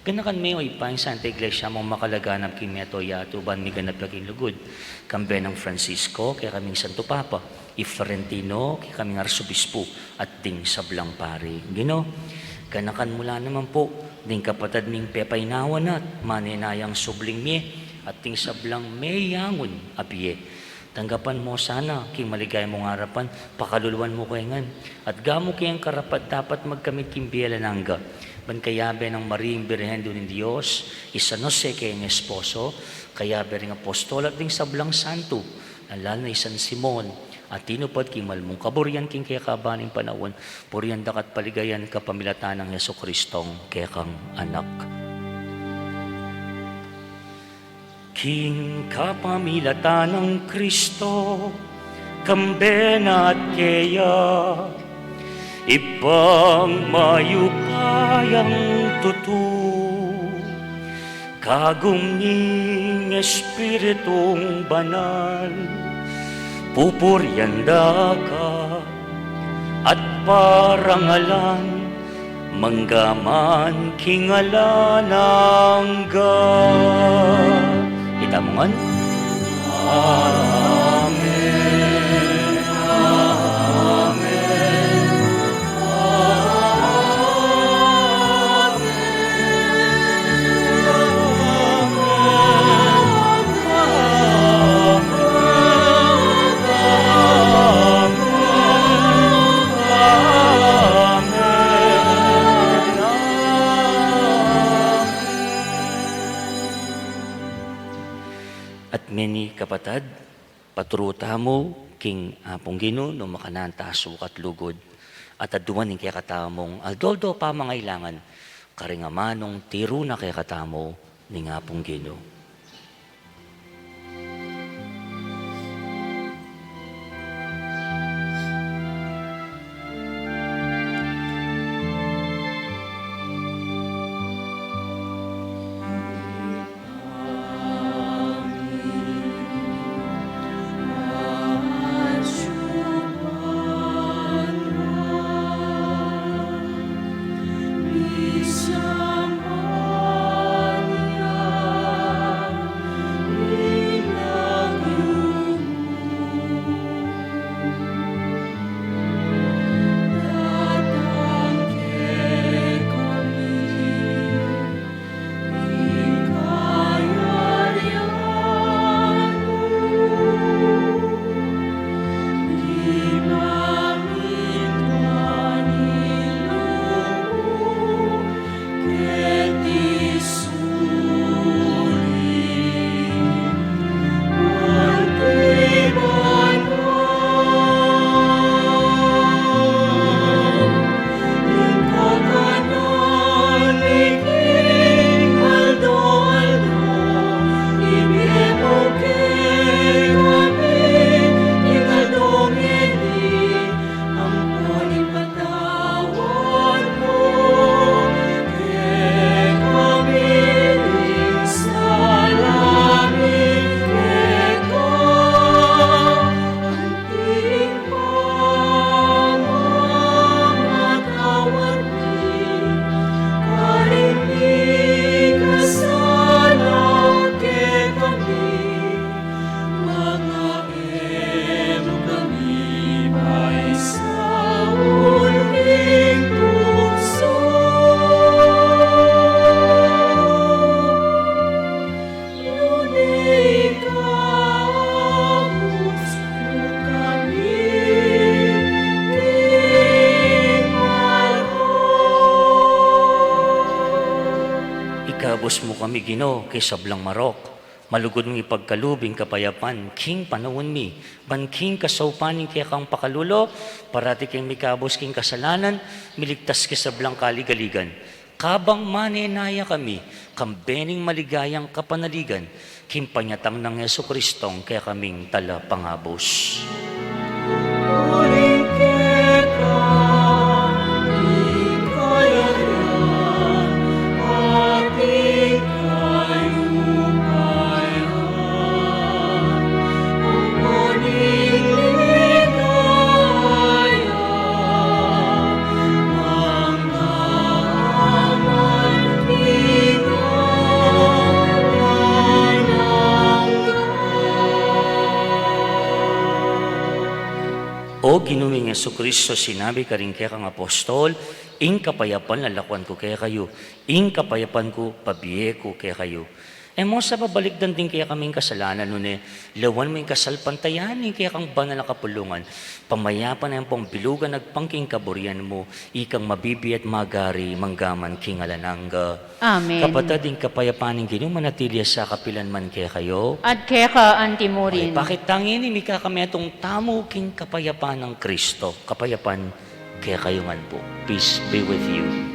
Ganakan me, o Ibpa, ing Santa Iglesia mung makalaganap king mabilug a yatu, ban miganap ya king lugud, kambe nang Francisco, kekaming Santo Papa, i Florentino, kekaming Arsobispo, at ding sablang pari. Ginu, ganakan mu la naman pu ding kapatad ming pepainawa na at manenayang subling mie, at ding sablang meyangun a bie. Tanggapan mu sana king maligaya mung arapan, pakaluluan mu ke ngan, at gamu keng karapat-dapat magkamit king bie alang angga. Ban kayabe nang Mariang Birhen, Indu ning Dios, i San Jose keng esposo, kayabe ring apostol at ding sablang santo, lalu na i San Simon, a tinupad king mal mung kaburian king kekaban ning panaun, purian da ka at paligayan kapamilatan nang Jesucristong kekang Anak. King kapamilatan nang Kristo, kambe na at keya, Ibpang mayupayang tutu, kagum ning Espiritung Banal, pupurian da ka at parangalan, mangga man king alang angga. Itamu ngan. Amen. Amen. At meni kapatad, paturu tamu king Apung Ginu, nu makananu ta sukat lugud, at aduan ing kekatamung aldo-aldo pamangailangan, karing amanung tiru na kekatamu ning Apung Ginu. Ikabus mu kami, Ginu, king sablang marok. Malugud mung ipagkalub ing kapayapan king panaun mi, ban king kasaupan ning kekang pakalulu, parati kaming mikabus king kasalanan, miligtas king sablang kaligaligan. Kabang manenaya kami, kambe ning maligayang kapanaligan, king panyatang nang Jesucristong kekaming Talapangabus. O Ginu ming Jesucristo, sinabi karing kekang apostol, ing kapayapan lalakuan ku kekayu, ing kapayapan ku pabie ku kekayu. E mu sa pabalikdan ding kekaming kasalanan, nune lawan mu ing kasalpantayanan ning kekang banal a kapulungan, pamayapan ampong bilugan agpang king kaburian mu, ikang mabibie at magari manggaman king alang angga. Amen. Kapatad, ing kapayapan ning Ginu manatili ya sa kapilan man kekayu. At keka anti mu rin. Pakit tangini, mikakametung tamu king kapayapan nang Kristo. Kapayapan kekayu ngan pu. Peace be with you.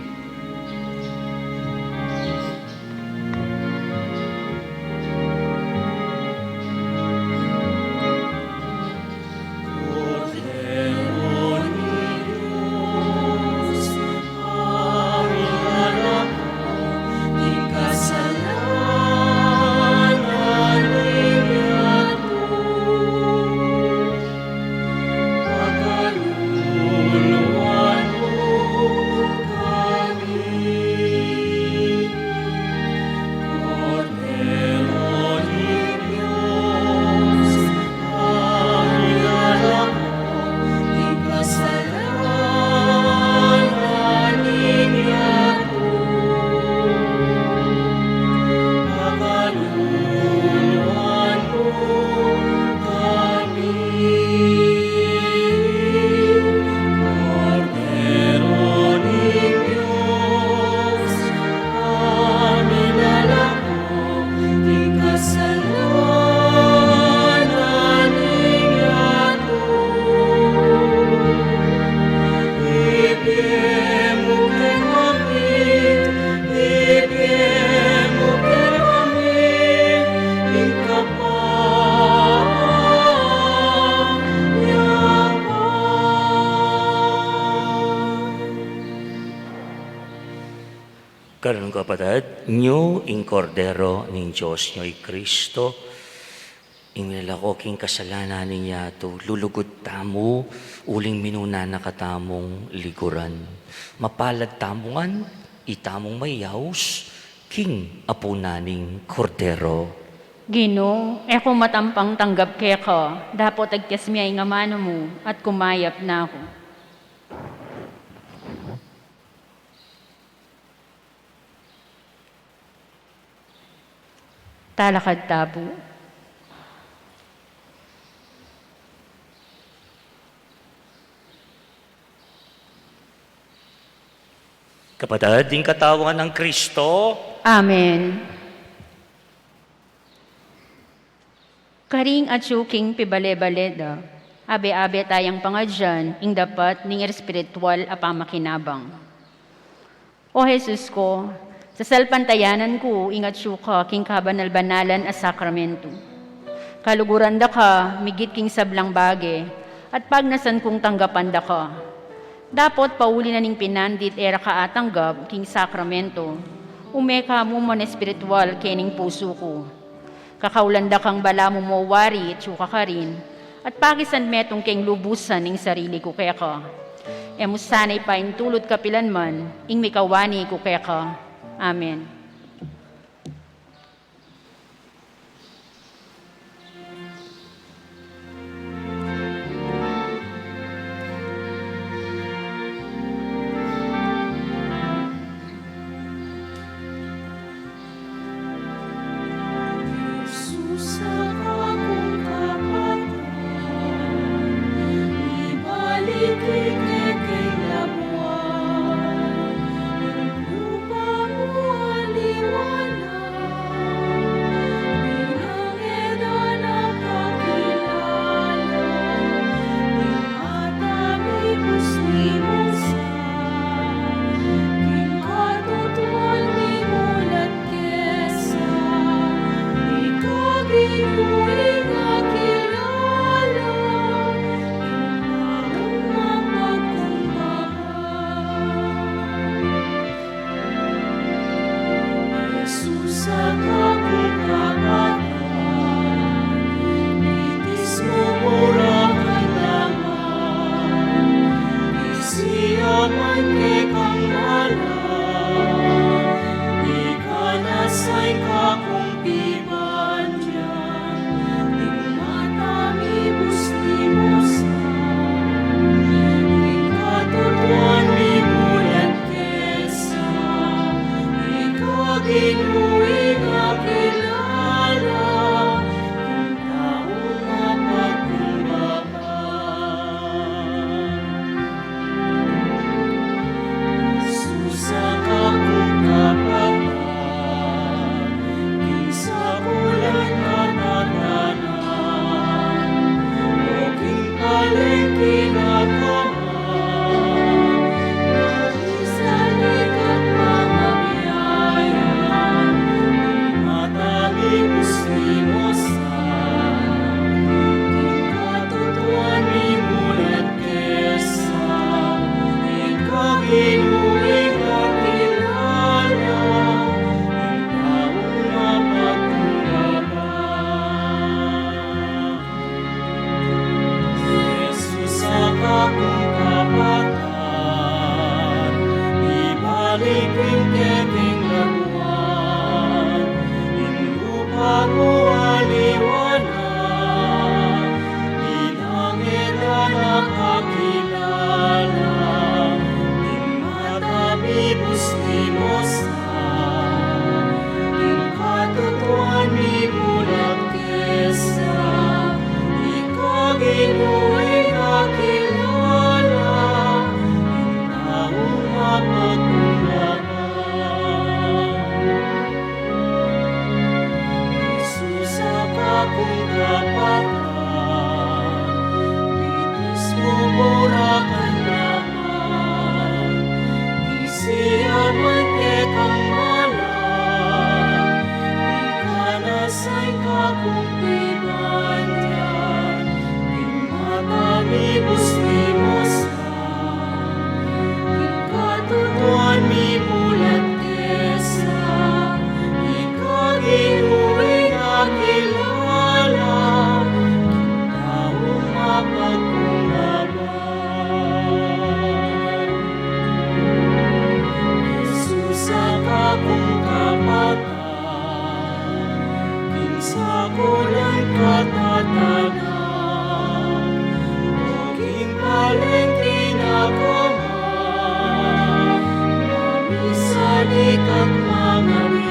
Karunung kapatad, nyo ing Kordero ning Dios, nyo i Kristo, ing milalako king kasalanan ning yatu. Lulugud tamu, uling minuna na katamung liguran. Mapalad tamu ngan, itamung mayaus king apunan ning Kordero. Ginu, e ku matampang tanggap keka, dapot agkas me ing amanu mu, at kumayap na ku. Talakad ta pu. Kapatad, ing katawan nang Kristo. Amen. Karing atyu king pibale-bale da, abe-abe tayang pangadyan ing dapat ning espiritual a pamakinabang. O Jesus ku, sasalpantayanan ku ing atyu ka king kabanal-banalan a sakramento. Kaluguran da ka migit king sablang bage, at pagnasan kung tanggapan da ka. Dapot pauli na ning pinandit e ra ka atanggap king sakramento, ume ka mu man espiritual kening pusu ku. Kakaulan da kang balamu mo wari atyu ka karin, at pakisan metung keng lubusan ing sarili ku keka. E mu sana ipaintulut kapilan man ing mikawani ku keka. Amen. Ikat mangamiayan,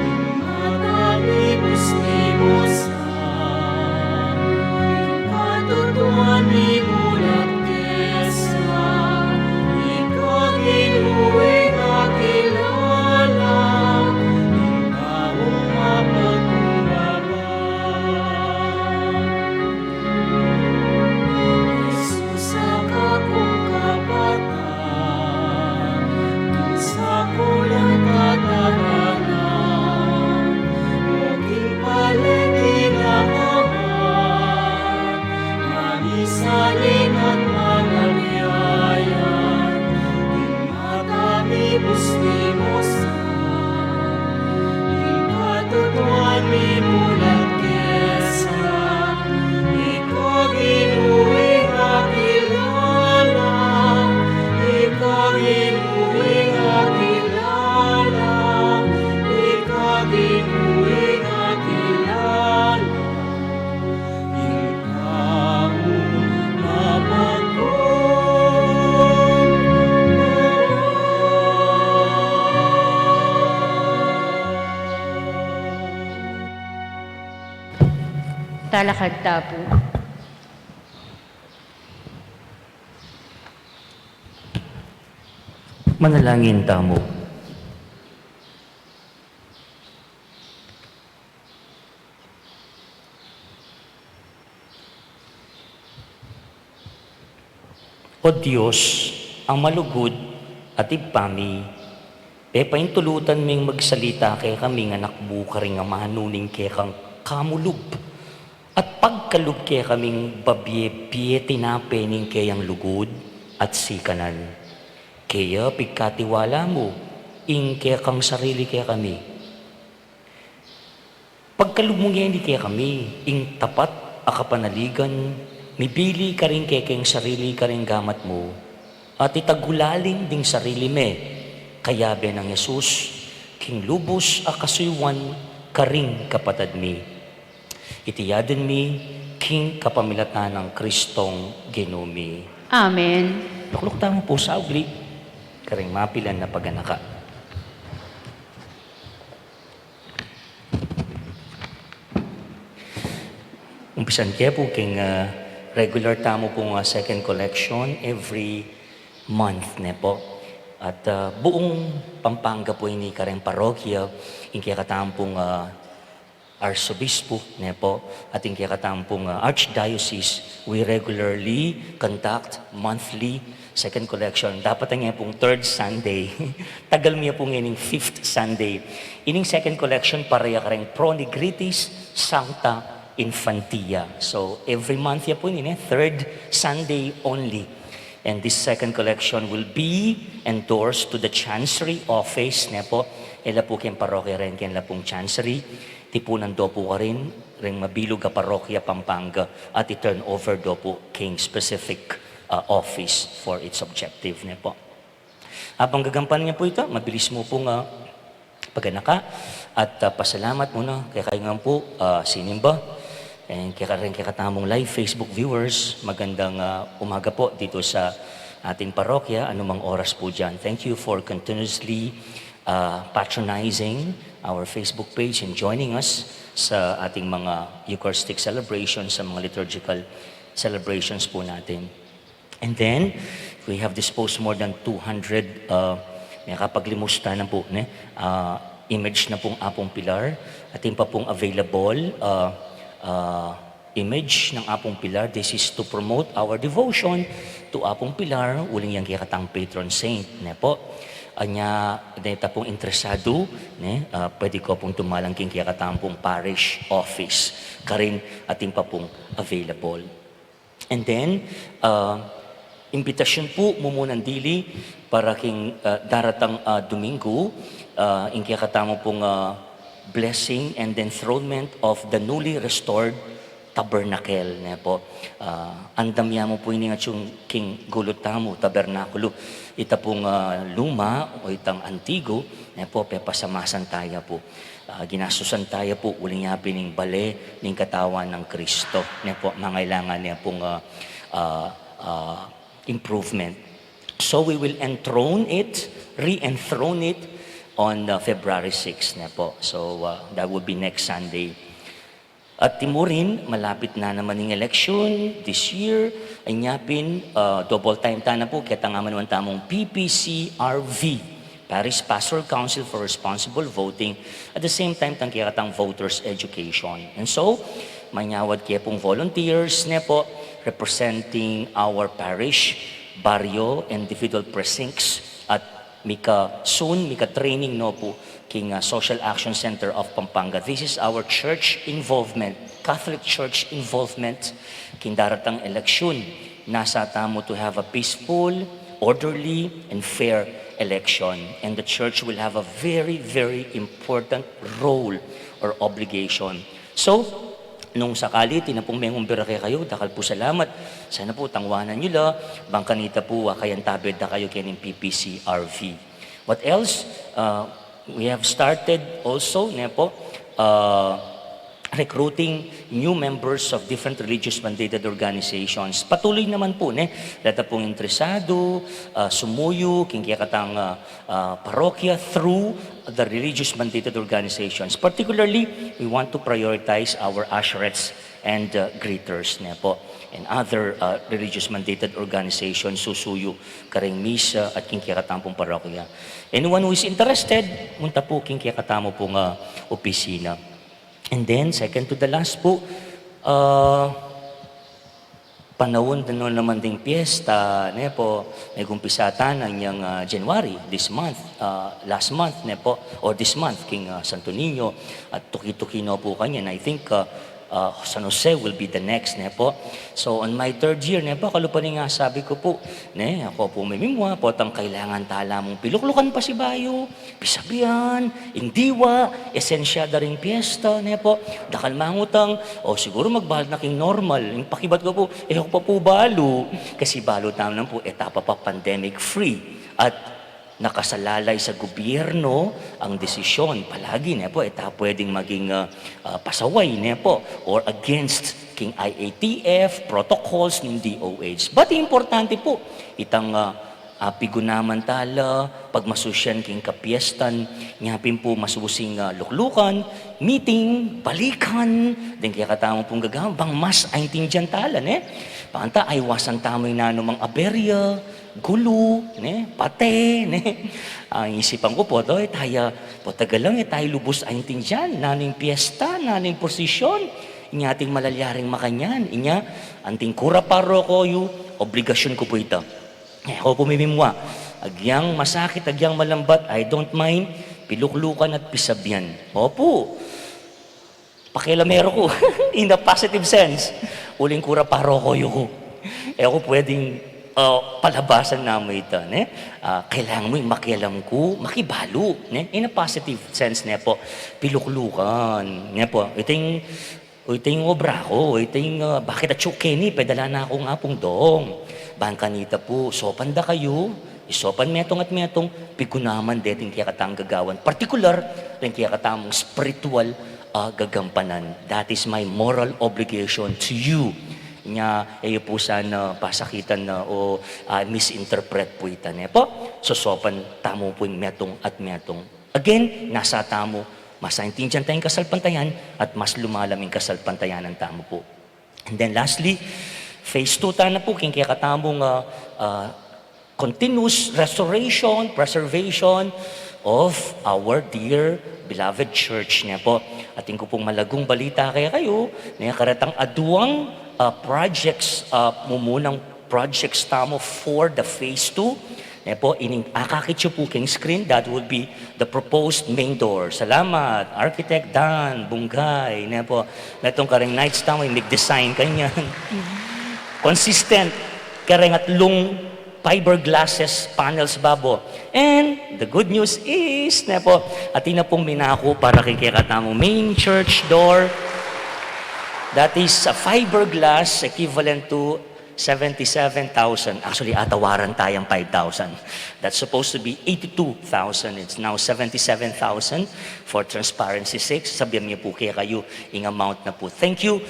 ing mata mi busni mu sa, ing katutuan mi mulat ke sa, ika Ginu ing akilala, ing taung mapagkumbaba. Jesus, a kakung kapatad, ing sakulang katatanan, o king pale king Ama, manisan ikat mangamiayan, ing mata mi busni mu sa, ing katutuan mi mulat ke sa, ika Ginu ing akilala, ika Ginu ing akilala, ika Ginu ing akilala, ing taung mapagkumbaba. Talakad ta pu. Manalangin tamu. O Dios, a malugud at Ibpa mi, pepaintulutan ming magsalita kekami ngan anak mu karing amanu ning kekang kamulub, at pagkalub kekaming babie-bie tinape ning keyang lugud at sikanan. Kaya pigkatiwala mu ing kekang sarili kekami. Pagkalub mu ngeni kekami ing tapat a kapanaligan, mibili karing kekeng sarili karing gamat mu, at itagulaling ding sarili me kayabe nang Jesus, king lubus a kasuyuan karing kapatad mi. Iti yaden mi king kapamilatan nang Kristong Ginu mi. Amen. Lukluk tamu pu saugli karing mapilan a paganaka. Umpisan ke pu king, ah, regular tamu pung, ah, second collection every month, ne po. At, ah, buung Pampanga pu ini kareng parokya, ing kekatamu pung, ah, Arsobispo, ne po, at ing kekatamu pung, ah, Archdiocese, we regularly conduct monthly second collection. Dapat a nge pung third Sunday. Tagal mi ya pu ngening fifth Sunday. Ining second collection para ya kareng Pro Nigritis Sancta Infantia. So, every month ya pu ini, ne, third Sunday only. And this second collection will be endorsed to the Chancery Office, ne po. E la pu keng parokya reng keng la pung Chancery. Tipunan do pu karin reng mabilug a parokya Pampanga at i-turn over do pu keng specific, uh, office for its objective, ne po. Abang gagampan ne pu ita, mabilis mu pung paganaka at, uh, pasalamat muna kekayu ngan pu, uh, sinimba. And keka-, reng kekatamung live Facebook viewers, magandang, uh, umaga po dito sa ating parokya, anumang oras po dyan. Thank you for continuously, uh, patronizing our Facebook page and joining us sa ating mga Eucharistic celebrations, sa mga liturgical celebrations po natin. And then, we have disposed more than two hundred, uh, mekapaglimusta na pu, ne? Uh, image na pung Apung Pilar. Atin pa pung available, uh, uh, image nang Apung Pilar. This is to promote our devotion to Apung Pilar, uling yang kekatang patron saint, ne po. Anya, neta pung interesadu, ne, ah, pwede ko pung tumalang king kekatang pung parish office. Karin atin pa pung available. And then, ah, imbitasyon pu mumunang dili para king, ah, daratang, ah, Domingo, ah, ing kekatamu pung, ah, blessing and enthronement of the newly restored tabernacle, ne po. Ah, andam ya mu pu ini ngan king gulut tamu, tabernakulo. Ita pung, ah, luma o itang antigo, ne po, pepasamasan taya pu. Ah, ginastusan taya pu, uling ya pin ing bale ning katawan nang Kristo, ne po, mangailangan ne pung, ah, ah, ah, improvement. So we will enthrone it re-enthrone it on uh, February six ne po. So uh, that would be next Sunday. At timurin, malapit na naman ing election this year. Anya pin, uh, double time ta na po, keta nga man tamung P P C R V, Parish Pastoral Council for Responsible Voting. At the same time, tang kekatang voters education. And so, manyawad ke pung volunteers ne po, representing our parish, barrio, individual precincts, at mika soon, mika training no po king uh, Social Action Center of Pampanga. This is our church involvement, Catholic Church involvement king daratang election. Nasa tamu to have a peaceful, orderly, and fair election. And the church will have a very, very important role or obligation. So, nung sakali, tinapung mengumbira ke kayu, dakal pu salamat. Sana pu tangwanan yu la, bang kanita pu, ah, kayantabe da kayu kening P P C R V. What else? Uh, we have started also, ne po, uh, recruiting new members of different religious mandated organizations. Patuloy naman po, ne? Data pong interesado, uh, sumuyu, king kekatang uh, uh, parokya through the religious mandated organizations. Particularly, we want to prioritize our usherettes and uh, greeters, ne po, and other uh, religious mandated organizations susuyu karing misa at king kekatang pung parokya. Anyone who is interested, munta po king kekatamu pung uh, opisina. And then, second to the last po, uh, panaun da no naman ding piyesta, ne po, megumpisa tana inyang uh, January, this month, uh, last month, ne po, or this month, king uh, Santo Niño, at tuki-tuki no po kanyan. I think uh, uh, San Jose will be the next, ne po. So, on my third year, ne po, kalupa ning asabi ku pu, ne, aku pu mimimwa, potang kailangan tala mung piluklukan pasibayu, pisabian, ing diwa, esensya da ring piyesta, ne po, dakal mangutang, o siguru magbalu na king normal, ing pakibat ku pu, e ku pa pu balu, kasi balu tamu naman pu, e ta pa pa pandemic free, at nakasalalay sa gobyerno ang desisyon, palagi, ne po, e ta pwedeng maging ah, ah, pasaway, ne po, or against king I A T F protocols ning D O H. But importante pu, itang ah, ah, pigunaman tala, pagmasusyan king kapiestan, nya pin pu masusing ah, luklukan, meeting, balikan, deng kekatamu pung gagamba, bang mas aintindian tala, ne? Bang ta, aiwasan tamu ing nanumang aberya, gulu, ne? Pate, ne? Ang isipan ku pu, to, e taya, potagalang, e taya lubus aintindian nanu ing piyesta, nanu ing prosesyon, inya ating malyaring makanyan, inya, anting kura paroko yu, obligasyun ku pu ita. E, aku pu mimimwa. Agyang masakit, agyang malambat, I don't mind, piluklukan at pisabian. Opu, pakialamero ku. In a positive sense. Uling kura paroko yu ku. E ku pwedeng ah, palabasan namu ita, ne? Ah, kailangan mu ing makialam ku, makibalu, ne? In a positive sense, ne po, piluklukan, ne po. Ita ing, ita ing obra ku, ita ing, ah, bakit atyu keni, pedala na ku nga pung dong. Bang kanita pu, saupan da kayu, isaupan metung at metung, pigunaman deting kekatang gagawan. Partikular, deng kekatamung spiritual ah, gagampanan. That is my moral obligation to you. Nya, e yu pu sana pasakitan na o ah, misinterpret pu ita, ne po? Susaupan tamu pu ing metung at metung. Again, nasa tamu, mas aintindian taya ing kasalpantayanan at mas lumalam ing kasalpantayanan tamu pu. And then lastly, phase two tana pu, king kekatamung ah, ah, continuous restoration, preservation of our dear beloved church, ne po. Atin ku pung malagung balita kekayu, ne, karetang aduang ah, projects, ah, mumunang projects tamu for the phase two. Ne po, ining akakit yu pu king screen, that would be the proposed main door. Salamat, Architect Dan Bungay, ne po. Metung kareng knights tamu, mig-design kanyan. Consistent kareng atlung fiberglasses panels babo. And the good news is, ne po, atin na pung minaku para king kekatamung main church door. That is a fiberglass equivalent to seventy-seven thousand. Actually, atawaran tayang five thousand. That's supposed to be eighty-two thousand. It's now seventy-seven thousand. For transparency sake, sabian yu pu kekayu ing amount na pu. Thank you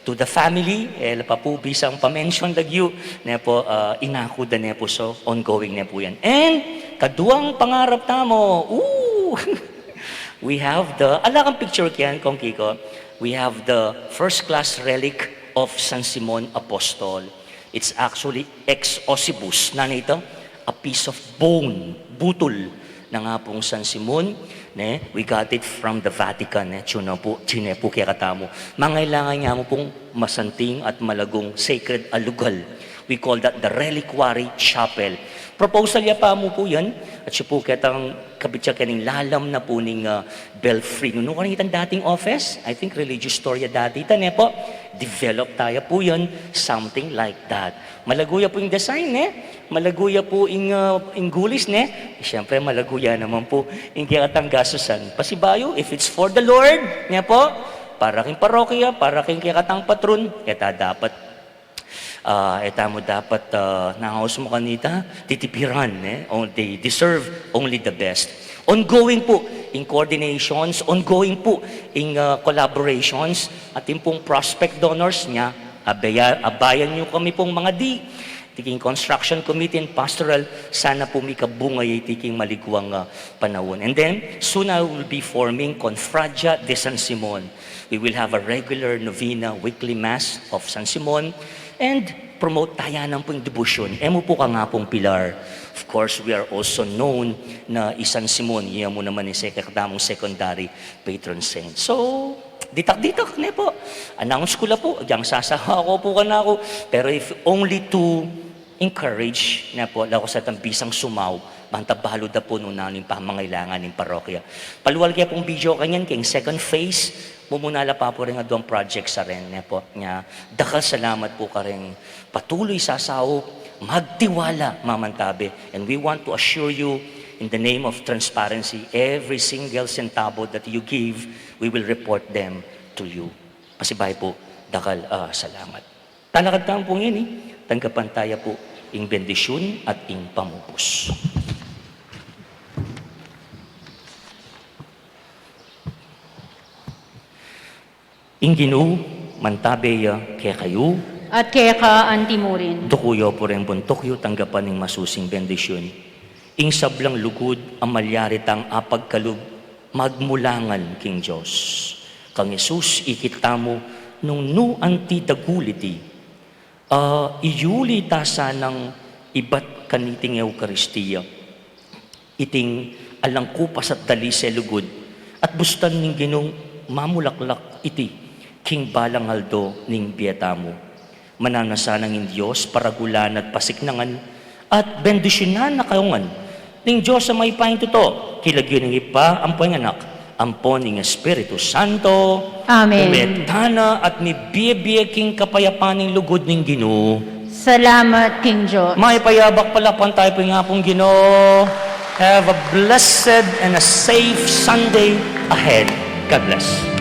to the family, e la pa pu bisang pa-mention lagyu, ne po, ah, inaku da ne pu, so ongoing ne pu yan. And Kaduang pangarap tamu. Ooh! We have the, ala kang picture keng, Kong Kiko. We have the first class relic of San Simon Apostol. It's actually ex ossibus. Nanu ita? A piece of bone, butul, nang Apung San Simon, ne? We got it from the Vatican, ne? Tsine pu, tsine pu kekatamu. Mangailangan ya mu pung masanting at malagung sacred a lugal. We call that the reliquary chapel. Proposal ya pa mu pu yan. At siya pu ketang kabit ya kening lalam na pu ning, ah, belfry. Nung kanita dating office, I think religious store ya dati. Ita, ne pu, develop taya pu yan, something like that. Malagu ya pu ing design, ne? Malagu ya pu ing, ah, ing gulis, ne? Siyempre, malagu ya naman pu ing kekatang gastusan. Pasibayu, if it's for the Lord, ne pu, para king parokya, para king kekatang patron, e ta dapat, ah, e ta mu dapat, ah, nangaus mu kanita, titipiran, ne? Oh, they deserve only the best. Ongoing pu ing coordinations, ongoing pu ing, ah, collaborations, atin pung prospect donors nya, abaya-, abayan yu kami pung mangadi, iti king construction committee and pastoral, sana pu mikabunga ya iti king maliguang, ah, panaun. And then, soon I will be forming Confradia de San Simon. We will have a regular novena, weekly mass of San Simon, and promote taya naman pu ing debosyon. E mu pu kang Apung Pilar. Of course, we are also known na i San Simon, iya mu naman ing sek-, tamung secondary patron saint. So, ditak-ditak, ne pu. Announce ku la pu, agyang sasawa ku pu kanaku. Pero if only to encourage, ne pu, laku sa tang bisang sumau, banta balu da pu nung nanu ing pamangailangan ning parokya. Palual ke pung video kanyan, keng second phase, mumuna la pa pu reng aduang project sa ren, ne pu, nya, dakal salamat pu kareng patuloy sasaup, magtiwala, mamantabe. And we want to assure you, in the name of transparency, every single centavo that you give, we will report them to you. Pasibayu pu, dakal, ah, salamat. Talakad tamu pu ngeni, tanggapan taya pu ing bendisyun at ing pamupus. Ing Ginu mantabe ya kekayu. At keka antimurin. Duku yu pu reng buntuk yu, tanggapan ing masusing bendisyun. Ing sablang lugud a malyari tang apagkalub, magmulangan king Dios. Kang Jesus ikit tamu nung nu anti dagul iti, ah, iyuli ta sanang ibat kaniting Eukaristia. Iting alang kupas at dalise lugud, at bustan ning Ginung mamulaklak iti king balang aldo ning bie tamu. Mananu na sanang ing Dios paragulan at pasiknangan at bendisyunan na kayu ngan ning Dios a mayupayang tutu, king lagyu ning Ibpa, ampo ning Anak, ampo ning Espiritu Santo. Amen. Ume tana at mibie-bie king kapayapan ning lugud ning Ginu. Salamat king Dios. Mayap a yabak, palakuan tayu pu ing Apung Ginu. Have a blessed and a safe Sunday ahead. God bless.